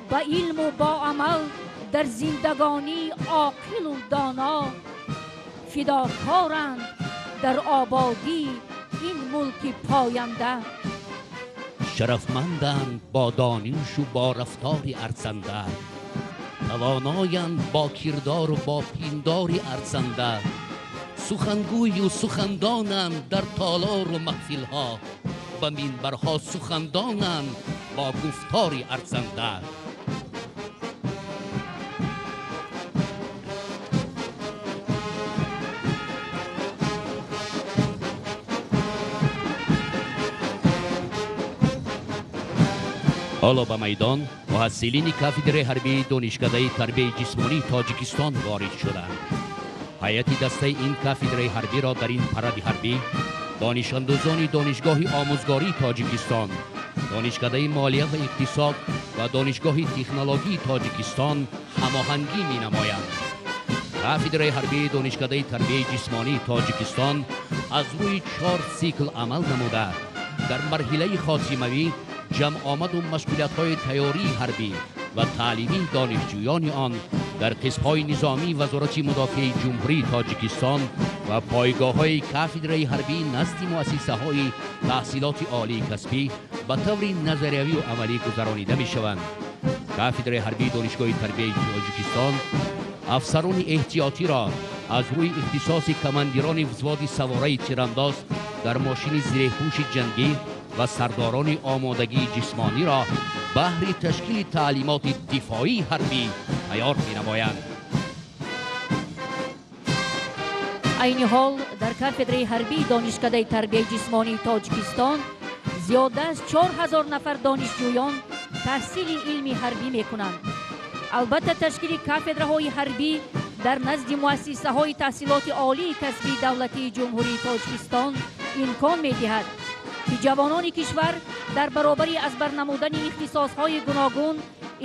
Ба илму бо амал дар зиндагонӣ оқилу доно, фидокоранд дар ободии ин мулки поянда. Шарафманданд бо донишу бо рафтори арзанда, тавоноянд бо кирдору бо пиндори арзанда. Сухангӯю сухандонанд дар толору маҳфилҳо, ба минбарҳо сухандонанд бо гуфтори арзанда. Ҳоло ба майдон муҳассилини кафедраи ҳарбии Донишкадаи тарбияи ҷисмонии Тоҷикистон ворид шуданд. Ҳайати дастаи ин кафедраи ҳарбиро дар ин паради ҳарбӣ донишандӯзони Донишгоҳи омӯзгории Тоҷикистон, Донишкадаи молия ва иқтисод ва Донишгоҳи технологии Тоҷикистон ҳамоҳангӣ менамоянд. Кафедраи ҳарбии Донишкадаи тарбияи ҷисмонии Тоҷикистон аз рӯи 4 сикл амал намуда, дар марҳилаи хотимавӣ ҷамъомаду машғулиятҳои тайёрии ҳарбӣ ва таълимии донишҷӯёни он дар қисмҳои низомии Вазорати мудофиаи Ҷумҳурии Тоҷикистон ва пойгоҳҳои кафедраи ҳарбӣ назди муассисаҳои таҳсилоти олии касбӣ ба таври назариявию амалӣ гузаронида мешаванд. Кафедраи ҳарбии Донишгоҳи тарбияи Тоҷикистон афсарони эҳтиётиро аз рӯи ихтисоси командирони взводи савораи тирандоз дар мошини зиреҳпӯши ҷангӣ ва сардорони омодагии ҷисмониро баҳри ташкили таълимоти дифоии ҳарбӣ тайёр менамоянд. Айни ҳол дар кафедраи ҳарбии Донишкадаи тарбияи ҷисмонии Тоҷикистон зиёда аз 4000 нафар донишҷӯён таҳсили илми ҳарбӣ мекунанд. Албатта, ташкили кафедраҳои ҳарбӣ дар назди муассисаҳои таҳсилоти олии касбии давлатии Ҷумҳурии Тоҷикистон имкон медиҳад, ки ҷавонони кишвар дар баробари аз бар намудани ихтисосҳои гуногун,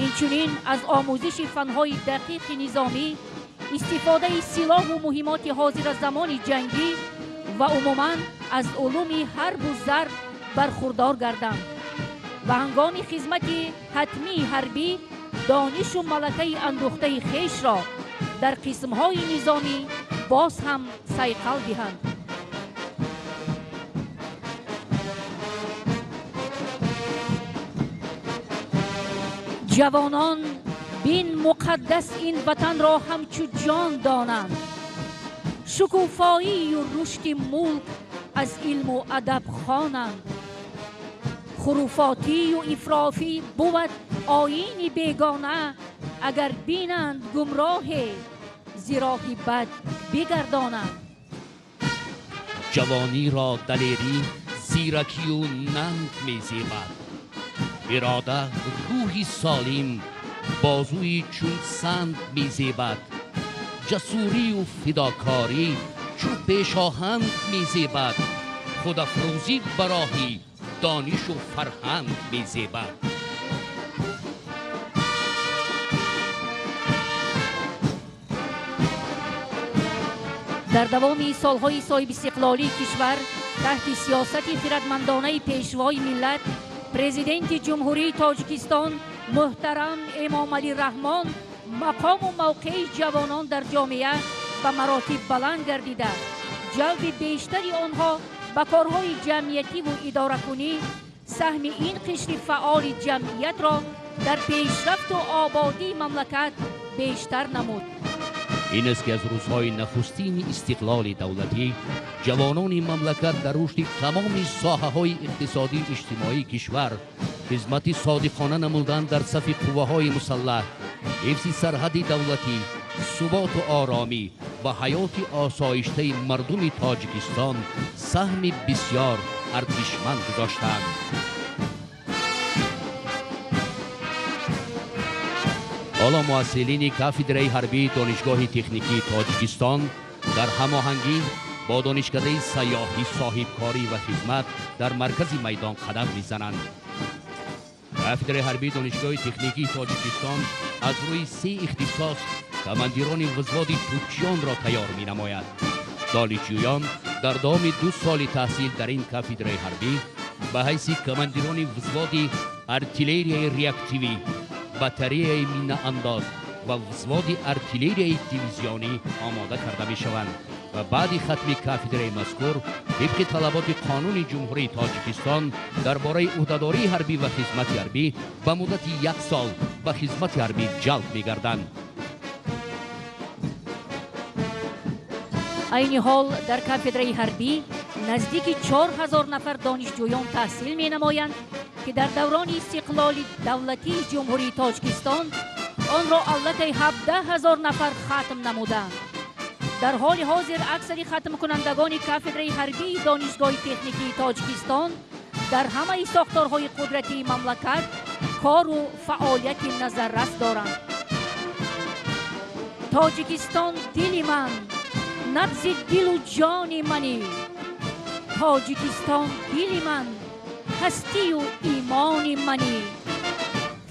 инчунин аз омӯзиши фанҳои дақиқи низомӣ, истифодаи силоҳу муҳимоти ҳозиразамони ҷангӣ ва умуман аз улуми ҳарбу зарб бархурдор гарданд ва ҳангоми хизмати ҳатмии ҳарбӣ донишу малакаи андӯхтаи хешро дар қисмҳои низомӣ боз ҳам сайқал диҳанд. Ҷавонон бин муқаддас ин ватанро ҳамчу ҷон донанд, шукуфоию рушди мулк аз илму адаб хонанд. Хуруфотию ифрофӣ бувад оини бегона, агар бинанд гумроҳе зи роҳи бад бигардонанд. Ҷавониро далерӣ, зиракию нанг мезебад, ирода рӯҳи солим бозуи чун санд мезебад, ҷасурию фидокорӣ чун пешоҳанг мезебад, худафрӯзӣ ба роҳи донишу фарҳанг мезебад. Дар давоми солҳои соҳибистиқлолии кишвар таҳти сиёсати хиратмандонаи пешвои миллат, Президенти Ҷумҳурии Тоҷикистон муҳтарам Эмомалӣ Раҳмон мақому мавқеи ҷавонон дар ҷомеа ба маротиб баланд гардида, ҷалби бештари онҳо ба корҳои ҷамъиятиву идоракунӣ саҳми ин қишри фаъоли ҷамъиятро дар пешрафту ободии мамлакат бештар намуд. Ин аст, ки аз рӯзҳои нахустини истиқлоли давлатӣ ҷавонони мамлакат дар рушди тамоми соҳаҳои иқтисодию иҷтимоии кишвар хизмати содиқона намудан дар сафи қувваҳои мусаллаҳ, ҳифзи сарҳади давлатӣ, суботу оромӣ ва ҳаёти осоиштаи мардуми Тоҷикистон саҳми бисёр арзишманд гузоштанд. Ҳоло муҳассилини кафедраи ҳарбии Донишгоҳи техникии Тоҷикистон дар ҳамоҳангӣ бо Донишкадаи сайёҳӣ, соҳибкорӣ ва хизмат дар маркази майдон қадам мезананд. Кафедраи ҳарбии Донишгоҳи техникии Тоҷикистон аз рӯи 3 ихтисос командирони взводи тӯпчиёнро тайёр менамояд. Донишҷӯён Дар давоми 2 соли таҳсил дар ин кафедраи ҳарбӣ ба ҳайси командирони взводи артиллерияи реактивӣ, батареяи минаандоз ва взводи артиллерияи дивизионӣ омода карда мешаванд ва баъди хатми кафедраи мазкур тибқи талаботи қонуни Ҷумҳурии Тоҷикистон дар бораи ӯҳдадории ҳарбӣ ва хизмати ҳарбӣ ба муддати 1 сол ба хизмати ҳарбӣ ҷалб мегарданд. Айни ҳол дар кафедраи ҳарбӣ наздики 4000 нафар донишҷӯён таҳсил менамоянд, ки дар даврони истиқлоли давлатии Ҷумҳурии Тоҷикистон онро аллакай 17000 нафар хатм намуданд. Дар ҳоли ҳозир аксари хатмкунандагони кафедраи ҳарбии Донишгоҳи техникии Тоҷикистон дар ҳамаи сохторҳои қудратии мамлакат кору фаъолияти назаррас доранд. Тоҷикистон дили ман, набзи дилу ҷони манӣ. Тоҷикистон дили ман, ҳастию имони манӣ.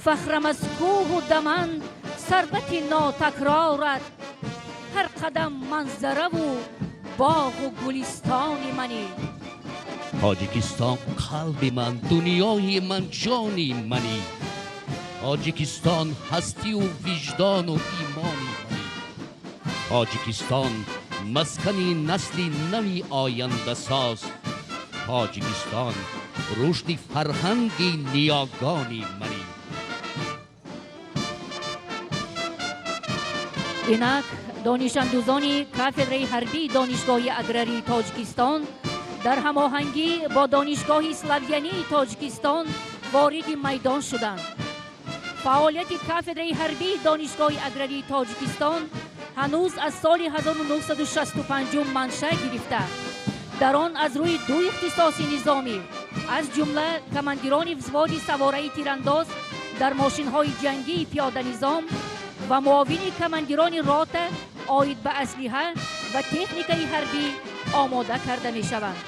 Фахрам аз кӯҳу даман, сарвати нотакрорат. Ҳар қадам манзараву боғу гулистони манӣ. Тоҷикистон қалби ман, дунёи ман, ҷони манӣ. Тоҷикистон ҳастию виҷдону имони манӣ. Тоҷикистон маскани насли нави ояндасоз. Тоҷикистон рушди фарҳанги ниёгони манӣ. Инак донишандӯзони кафедраи ҳарбии Донишгоҳи аграрии Тоҷикистон дар ҳамоҳангӣ бо Донишгоҳи славянии Тоҷикистон вориди майдон шуданд. Фаъолияти кафедраи ҳарбии Донишгоҳи аграрии Тоҷикистон ҳанӯз аз соли 1965 манша гирифта. Дар он аз рӯи 2 ихтисоси низомӣ, аз ҷумла командирони взводи савораи тирандоз дар мошинҳои ҷангии пиёданизом ва муовини командирони рота оид ба аслиҳа ва техникаи ҳарбӣ омода карда мешаванд.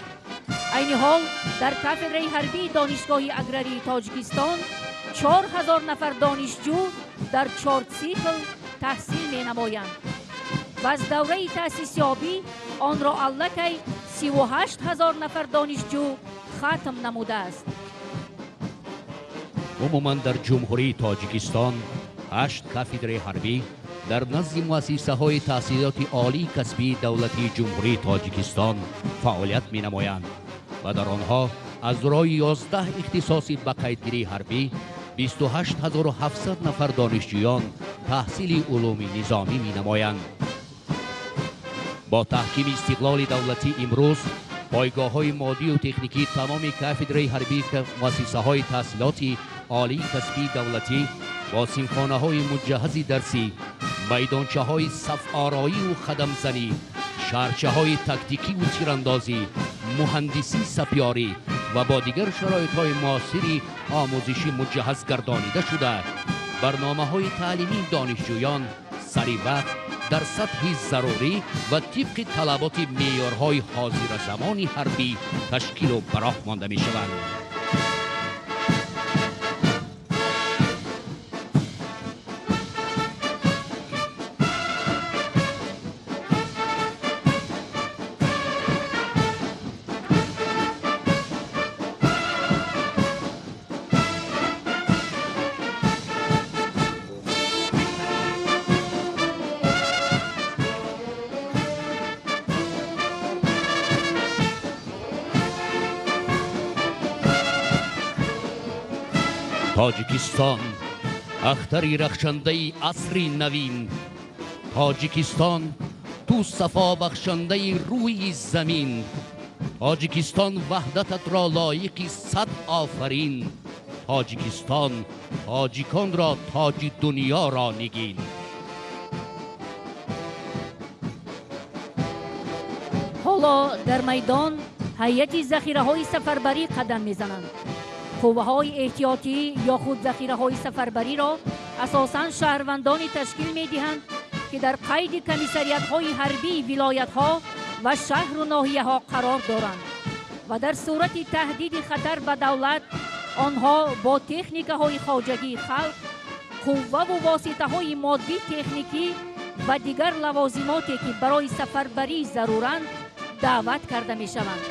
Айни ҳол дар кафедраи ҳарбии Донишгоҳи аграрии Тоҷикистон 4000 нафар донишҷӯ дар 4 цикл таҳсил менамоянд ва аз давраи таъсисёбӣ онро аллакай 38000 нафар донишҷӯ хатм намудааст. Умуман дар Ҷумҳурии Тоҷикистон 8 кафедраи ҳарбӣ дар назди муассисаҳои таҳсилоти олии касбии давлатии Ҷумҳурии Тоҷикистон фаъолият менамоянд ва дар онҳо аз роҳи 11 ихтисоси ба қайдгирии ҳарбӣ 28700 нафар донишҷӯён таҳсили улуми низомӣ менамоянд. Бо таҳкими истиқлоли давлатӣ имрӯз пойгоҳҳои моддию техникии тамоми кафедраи ҳарбии муассисаҳои таҳсилоти олии касбии давлатӣ бо синфхонаҳои муҷаҳҳази дарсӣ, майдончаҳои сафороию хадамзанӣ, шаҳрчаҳои тактикиву тирандозӣ, муҳандисӣ сапёрӣ ва бо дигар шароитҳои муосири омӯзишӣ муҷаҳҳаз гардонида шуда, барномаҳои таълимии донишҷӯён сари вақт дар сатҳи зарурӣ ва тибқи талаботи меъёрҳои ҳозиразамони ҳарбӣ ташкилу ба роҳ монда мешаванд. Тоҷикистон ахтари рахшандаи асри навин. Тоҷикистон ту сафобахшандаи рӯи замин. Тоҷикистон ваҳдататро лоиқи 100 офарин. Тоҷикистон тоҷиконро тоҷи дунёро нигин. Ҳоло дар майдон ҳайати захираҳои сафарбарӣ қадам мезананд. Қувваҳои эҳтиётӣ ё худ захираҳои сафарбариро асосан шаҳрвандоне ташкил медиҳанд, ки дар қайди комиссариятҳои ҳарбии вилоятҳо ва шаҳру ноҳияҳо қарор доранд ва дар сурати таҳдиди хатар ба давлат онҳо бо техникаҳои хоҷагии халқ, қувваву воситаҳои моддӣ техникӣ ва дигар лавозимоте ки барои сафарбарӣ заруранд даъват карда мешаванд.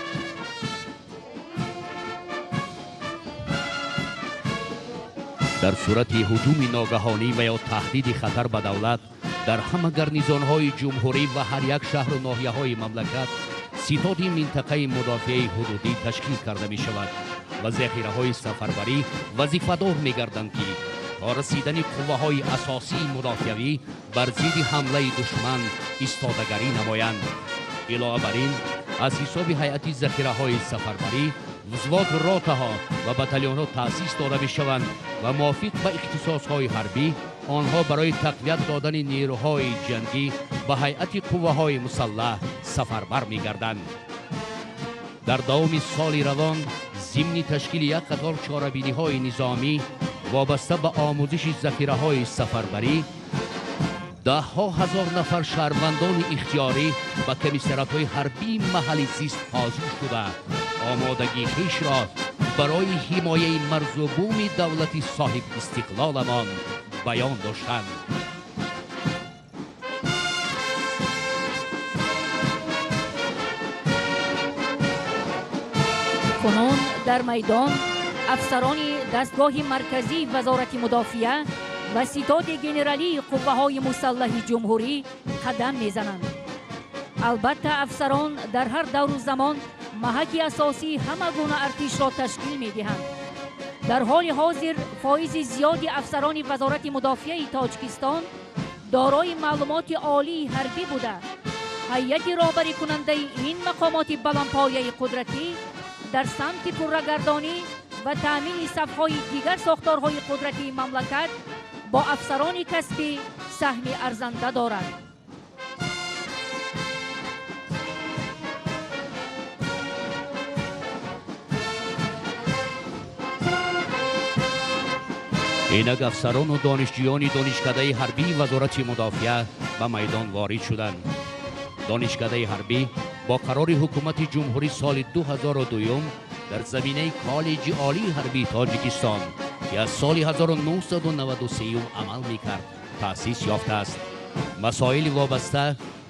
Дар сурати ҳуҷуми ногаҳонӣ ва ё таҳдиди хатар ба давлат дар ҳама гарнизонҳои ҷумҳурӣ ва ҳар як шаҳру ноҳияҳои мамлакат ситоди минтақаи мудофиаи ҳудудӣ ташкил карда мешавад ва захираҳои сафарбарӣ вазифадор мегарданд, ки то расидани қувваҳои асосии мудофиавӣ бар зидди ҳамлаи душман истодагарӣ намоянд. Илова бар ин, аз ҳисоби ҳайати захираҳои сафарбарӣ взвод, ротаҳо ва батальонҳо таъсис дода мешаванд ва мувофиқ ба ихтисосҳои ҳарбӣ онҳо барои тақвият додани нерӯҳои ҷангӣ ба ҳайати қувваҳои мусаллаҳ сафарбар мегарданд. Дар давоми соли равон зимни ташкили як қатор чорабиниҳои низомӣ вобаста ба омӯзиши захираҳои сафарбарӣ даҳҳо ҳазор нафар шаҳрвандони ихтиёрӣ ба комиссариатҳои ҳарбии маҳалли зист ҳозир шуда омодагии хешро барои ҳимояи марзу буми давлати соҳибистиқлоламон баён доштанд. Кунун дар майдон афсарони дастгоҳи марказии Вазорати мудофиа ва ситоди генералии қувваҳои мусаллаҳи ҷумҳурӣ қадам мезананд. Албатта, афсарон дар ҳар давру замон маҳаки асосии ҳама гуна артишро ташкил медиҳанд. Дар ҳоли ҳозир фоизи зиёди афсарони Вазорати мудофиаи Тоҷикистон дорои маълумоти олии ҳарбӣ буда, ҳайати роҳбарикунандаи ин мақомоти баландпояи қудратӣ дар самти пуррагардонӣ ва таъмини сафҳои дигар сохторҳои қудратии мамлакат бо афсарони касбӣ саҳми арзанда дорад. Инак афсарону донишҷӯёни донишкадаи ҳарбии Вазорати мудофиа ба майдон ворид шуданд. Донишкадаи ҳарбӣ бо қарори ҳукумати ҷумҳурӣ соли 2002 дар заминаи коллеҷи олии ҳарбии Тоҷикистон, ки аз соли 1993 амал мекард, таъсис ёфтааст. Масоили вобаста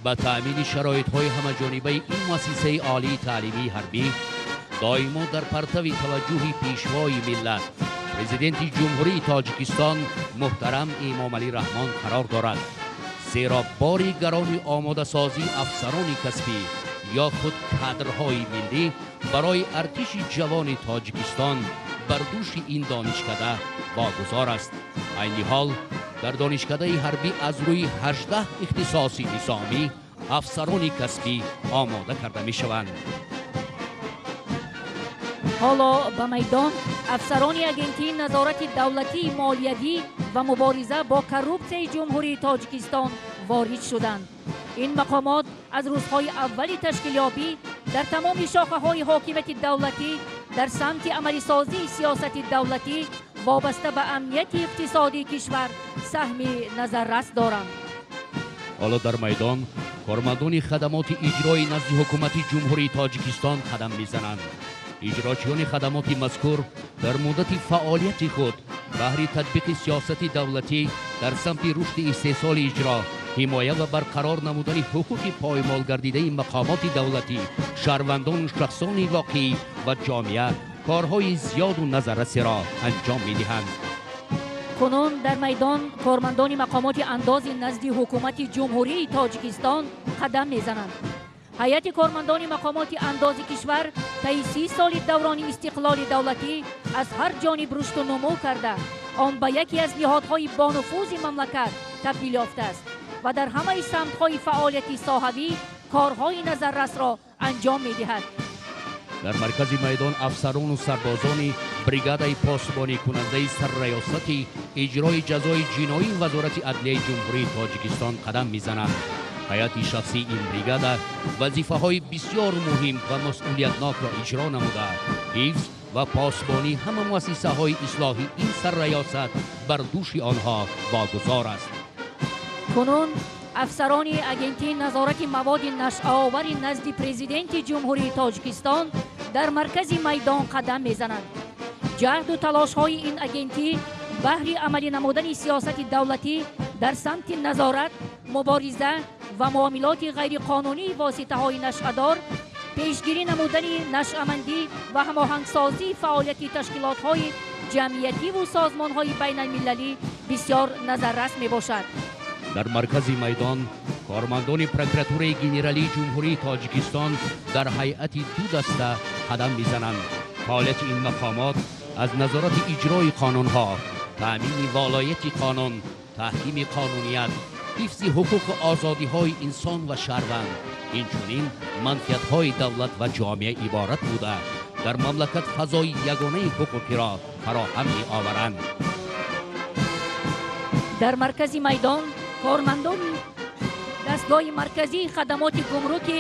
ба таъмини шароитҳои ҳамаҷонибаи ин муассисаи олии таълимии ҳарбӣ доимо дар партави таваҷҷӯҳи пешвои миллат, президенти Ҷумҳурии Тоҷикистон муҳтарам Эмомалӣ Раҳмон қарор дорад, зеро бори гарони омодасозии афсарони касбӣ ё худ кадрҳои миллӣ барои артиши ҷавони Тоҷикистон бар дӯши ин донишкада вогузор аст. Айни ҳол дар донишкадаи ҳарбӣ аз рӯи 18 ихтисоси низомӣ афсарони касбӣ омода карда мешаванд. Ҳоло ба майдон афсарони агентии назорати давлатии молиявӣ ва мубориза бо коррупсияи Ҷумҳурии Тоҷикистон ворид шуданд. Ин мақомот аз рӯзҳои аввали ташкилёбӣ дар тамоми шохаҳои ҳокимияти давлатӣ дар самти амалисозии сиёсати давлатӣ вобаста ба амнияти иқтисодии кишвар саҳми назаррас доранд. Ҳоло дар майдон кормандони хадамоти иҷрои назди ҳукумати Ҷумҳурии Тоҷикистон қадам мезананд. Иҷрочиёни хадамоти мазкур дар муддати фаъолияти худ баҳри татбиқи сиёсати давлатӣ дар самти рушди истеҳсоли иҷро, ҳимоя ва барқарор намудани ҳуқуқи поймолгардидаи мақомоти давлатӣ, шаҳрвандону шахсони воқеӣ ва ҷомеа корҳои зиёду назаррасеро анҷом медиҳанд. Кунун дар майдон кормандони мақомоти андози назди ҳукумати Ҷумҳурии Тоҷикистон қадам мезананд. Ҳайати кормандони мақомоти андози кишвар таи 30 соли даврони истиқлоли давлатӣ аз ҳар ҷониб рушду нумӯ карда, он ба яке аз ниҳодҳои бонуфузи мамлакат табдил ёфтааст ва дар ҳамаи самтҳои фаъолияти соҳавӣ корҳои назаррасро анҷом медиҳад. Дар маркази майдон афсарону сарбозони бригадаи посбоникунандаи сарраёсати иҷрои ҷазои ҷиноии Вазорати адлияи Ҷумҳурии Тоҷикистон қадам мезананд. Ҳайати шахсии ин бригада вазифаҳои бисёр муҳим ва масъулиятнокро иҷро намуда, ҳифз ва посбонии ҳама муассисаҳои ислоҳии ин сарраёсат бар дӯши онҳо вогузор аст. Кунун афсарони агентии назорати маводи нашъаовари назди президенти Ҷумҳурии Тоҷикистон дар маркази майдон қадам мезананд. Ҷаҳду талошҳои ин агентӣ баҳри амалӣ намудани сиёсати давлатӣ дар самти назорат, мубориза ва муомилоти ғайриқонунии воситаҳои нашъадор Пешгирӣ намудани нашъамандӣ ва ҳамоҳангсозии фаъолияти ташкилотҳои ҷамъиятиву созмонҳои байналмилалӣ бисёр назаррас мебошад. Дар маркази майдон кормандони прокуратураи генералии Ҷумҳурии Тоҷикистон дар ҳайати ду даста қадам мезананд. Фаъолияти ин мақомот аз назорати иҷрои қонунҳо, таъмини волояти қонун, таҳкими қонуният, ҳифзи ҳуқуқу озодиҳои инсон ва шаҳрванд, инчунин манфиатҳои давлат ва ҷомеа иборат буда, дар мамлакат фазои ягонаи ҳуқуқиро фароҳам меоваранд. Дар маркази майдон кормандони дастгоҳи марказии хадамоти гумрукӣ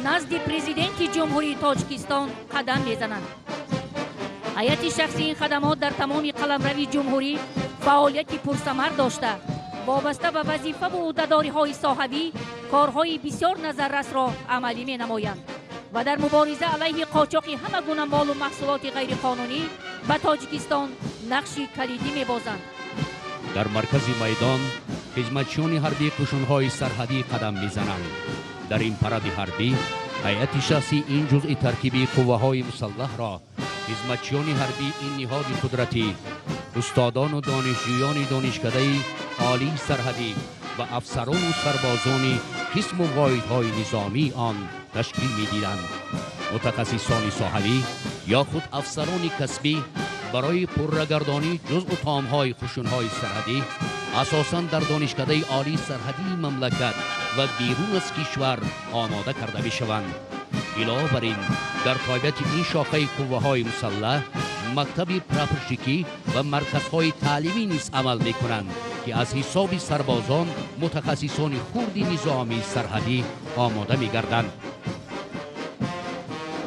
назди президенти Ҷумҳурии Тоҷикистон қадам мезананд. Ҳайати шахсии ин хадамот дар тамоми қаламрави ҷумҳурӣ фаъолияти пурсамар дошта, вобаста ба вазифаву ӯҳдадориҳои соҳавӣ корҳои бисёр назаррасро амалӣ менамоянд ва дар мубориза алайҳи қочоқи ҳама гуна молу маҳсулоти ғайриқонунӣ ба Тоҷикистон нақши калидӣ мебозанд. Дар маркази майдон хизматчиёни ҳарбии қушунҳои сарҳадӣ қадам мезананд. Дар ин паради ҳарбӣ ҳайати шахсии ин ҷузъи таркибии қувваҳои мусаллаҳро хизматчиёни ҳарбии ин ниҳоди қудратӣ, устодону донишҷӯёни донишкадаи олии сарҳадӣ ва афсарону сарбозони қисму воҳидҳои низомии он ташкил медиданд. Мутахассисони соҳавӣ ё худ афсарони касбӣ барои пуррагардонии ҷузъу таомҳои қушунҳои сарҳадӣ асосан дар донишкадаи олии сарҳадии мамлакат ва берун аз кишвар омода карда мешаванд. Илова бар ин, дар тобеати ин шохаи қувваҳои мусаллаҳ мактаби прапорщикӣ ва марказҳои таълимӣ низ амал мекунанд, ки аз ҳисоби сарбозон мутахассисони хурди низомии сарҳадӣ омода мегарданд.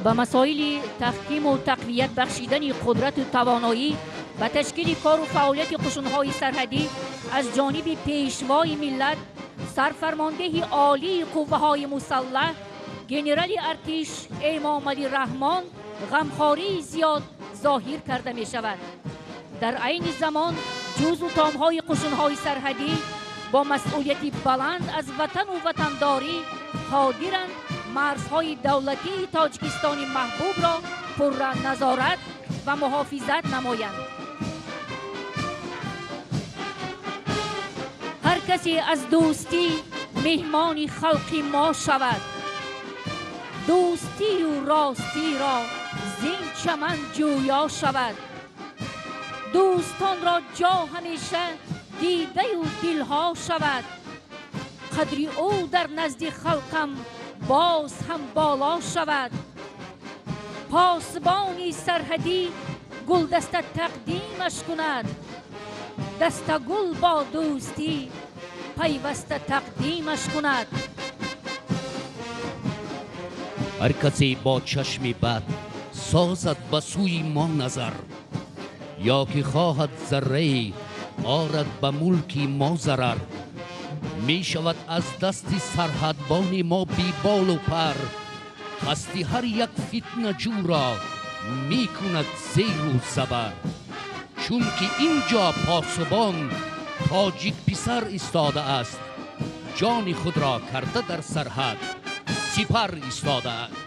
Ба масоили таҳкиму тақвият бахшидани қудрату тавоноӣ ба ташкили кору фаъолияти қушунҳои сарҳадӣ аз ҷониби пешвои миллат, сарфармондеҳи олии қувваҳои мусаллаҳ, генерали артиш Эмомалӣ Раҳмон ғамхории зиёд зоҳир карда мешавад. Дар айни замон ҷузъу томҳои қушунҳои сарҳадӣ бо масъулияти баланд аз ватану ватандорӣ қодиранд марзҳои давлатии Тоҷикистони маҳбубро пурра назорат ва муҳофизат намоянд. Ҳар касе аз дӯстӣ меҳмони халқи мо шавад, дӯстию ростиро зин чаман ҷӯё шавад. Дӯстонро ҷо ҳамеша дидаю дилҳо шавад. Қадри ӯ дар назди халқам боз ҳам боло шавад. Посбони сарҳадӣ гулдаста тақдимаш кунад, дастагул бо дӯстӣ пайваста тақдимаш кунад. Ҳар касе бо чашми бад созад ба сӯи мо назар, ё ки хоҳад заррае орад ба мулки мо зарар, мешавад аз дасти сарҳадбони мо беболу пар. Қасди ҳар як фитнаҷӯро мекунад зеру забар, чунки ин ҷо посубон тоҷикписар истодааст, ҷони худро карда дар сарҳад сипар истодааст.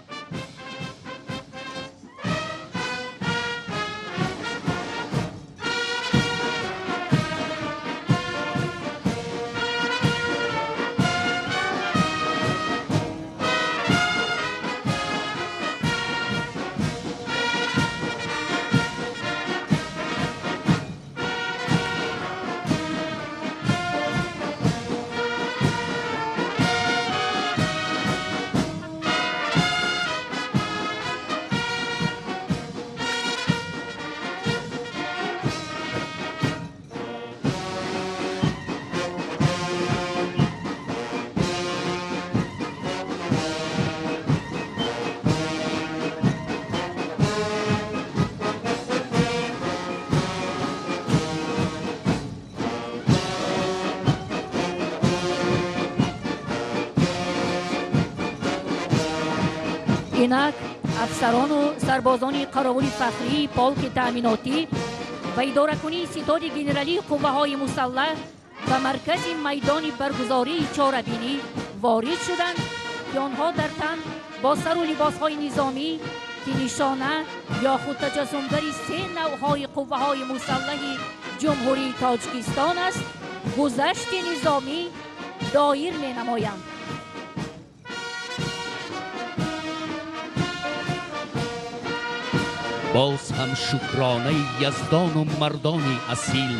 Инак афсарону сарбозони қаровули фахрии полки таъминотӣ ва идоракунии ситоди генералии қувваҳои мусаллаҳ ба маркази майдони баргузории чорабинӣ ворид шуданд ки онҳо дар тан бо сару либосҳои низомӣ ки нишона ё худ таҷассумгари се навъҳои қувваҳои мусаллаҳи Ҷумҳурии Тоҷикистон аст, гузашти низомӣ доир менамоянд. Боз ҳам шукронаи яздону мардони асил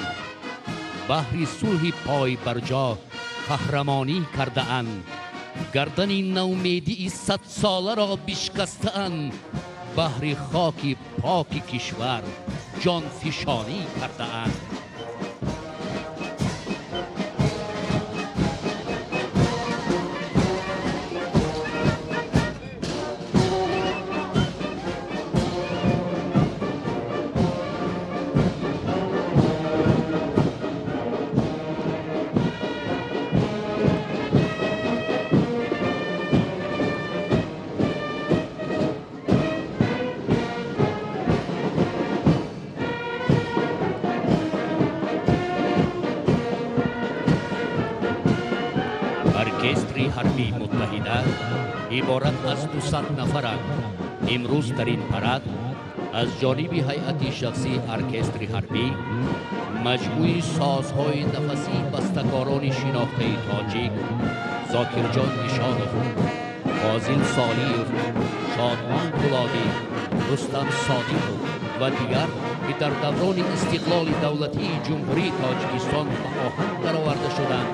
баҳри сулҳи пойбарҷо қаҳрамонӣ кардаанд, гардани наумедии садсоларо бишкастаанд, баҳри хоки поки кишвар ҷонфишонӣ кардаанд. Оркестри ҳарбии муттаҳида иборат аз 200 нафаранд. Имрӯз дар ин парад аз ҷониби ҳайати шахсии оркестри ҳарбӣ маҷмӯи созҳои нафасии бастакорони шинохтаи тоҷик Зокирҷон Нишонов, Фозил Солиев, Шодмон Пулодӣ, Рустам Содиқов ва дигар ки дар даврони истиқлоли давлатии Ҷумҳурии Тоҷикистон ба оҳанг дароварда шуданд,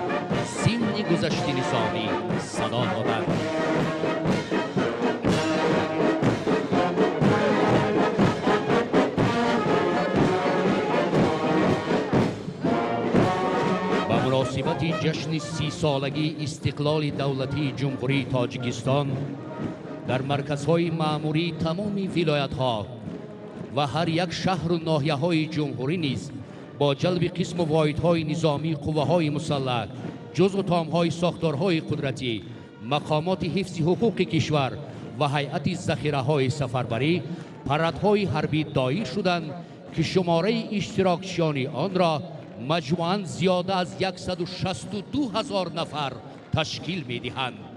зимни гузашти низомӣ садо доданд. Ба муносибати ҷашни 30-солагии истиқлоли давлатии Ҷумҳурии Тоҷикистон дар марказҳои маъмурии тамоми вилоятҳо ва ҳар як шаҳру ноҳияҳои ҷумҳурӣ низ бо ҷалби қисму воҳидҳои низомии қувваҳои мусаллаҳ, ҷузъу томҳои сохторҳои қудратӣ, мақомоти ҳифзи ҳуқуқи кишвар ва ҳайати захираҳои сафарбарӣ парадҳои ҳарбӣ доир шуданд ки шумораи иштирокчиёни онро маҷмӯан зиёда аз 162 000 нафар ташкил медиҳанд.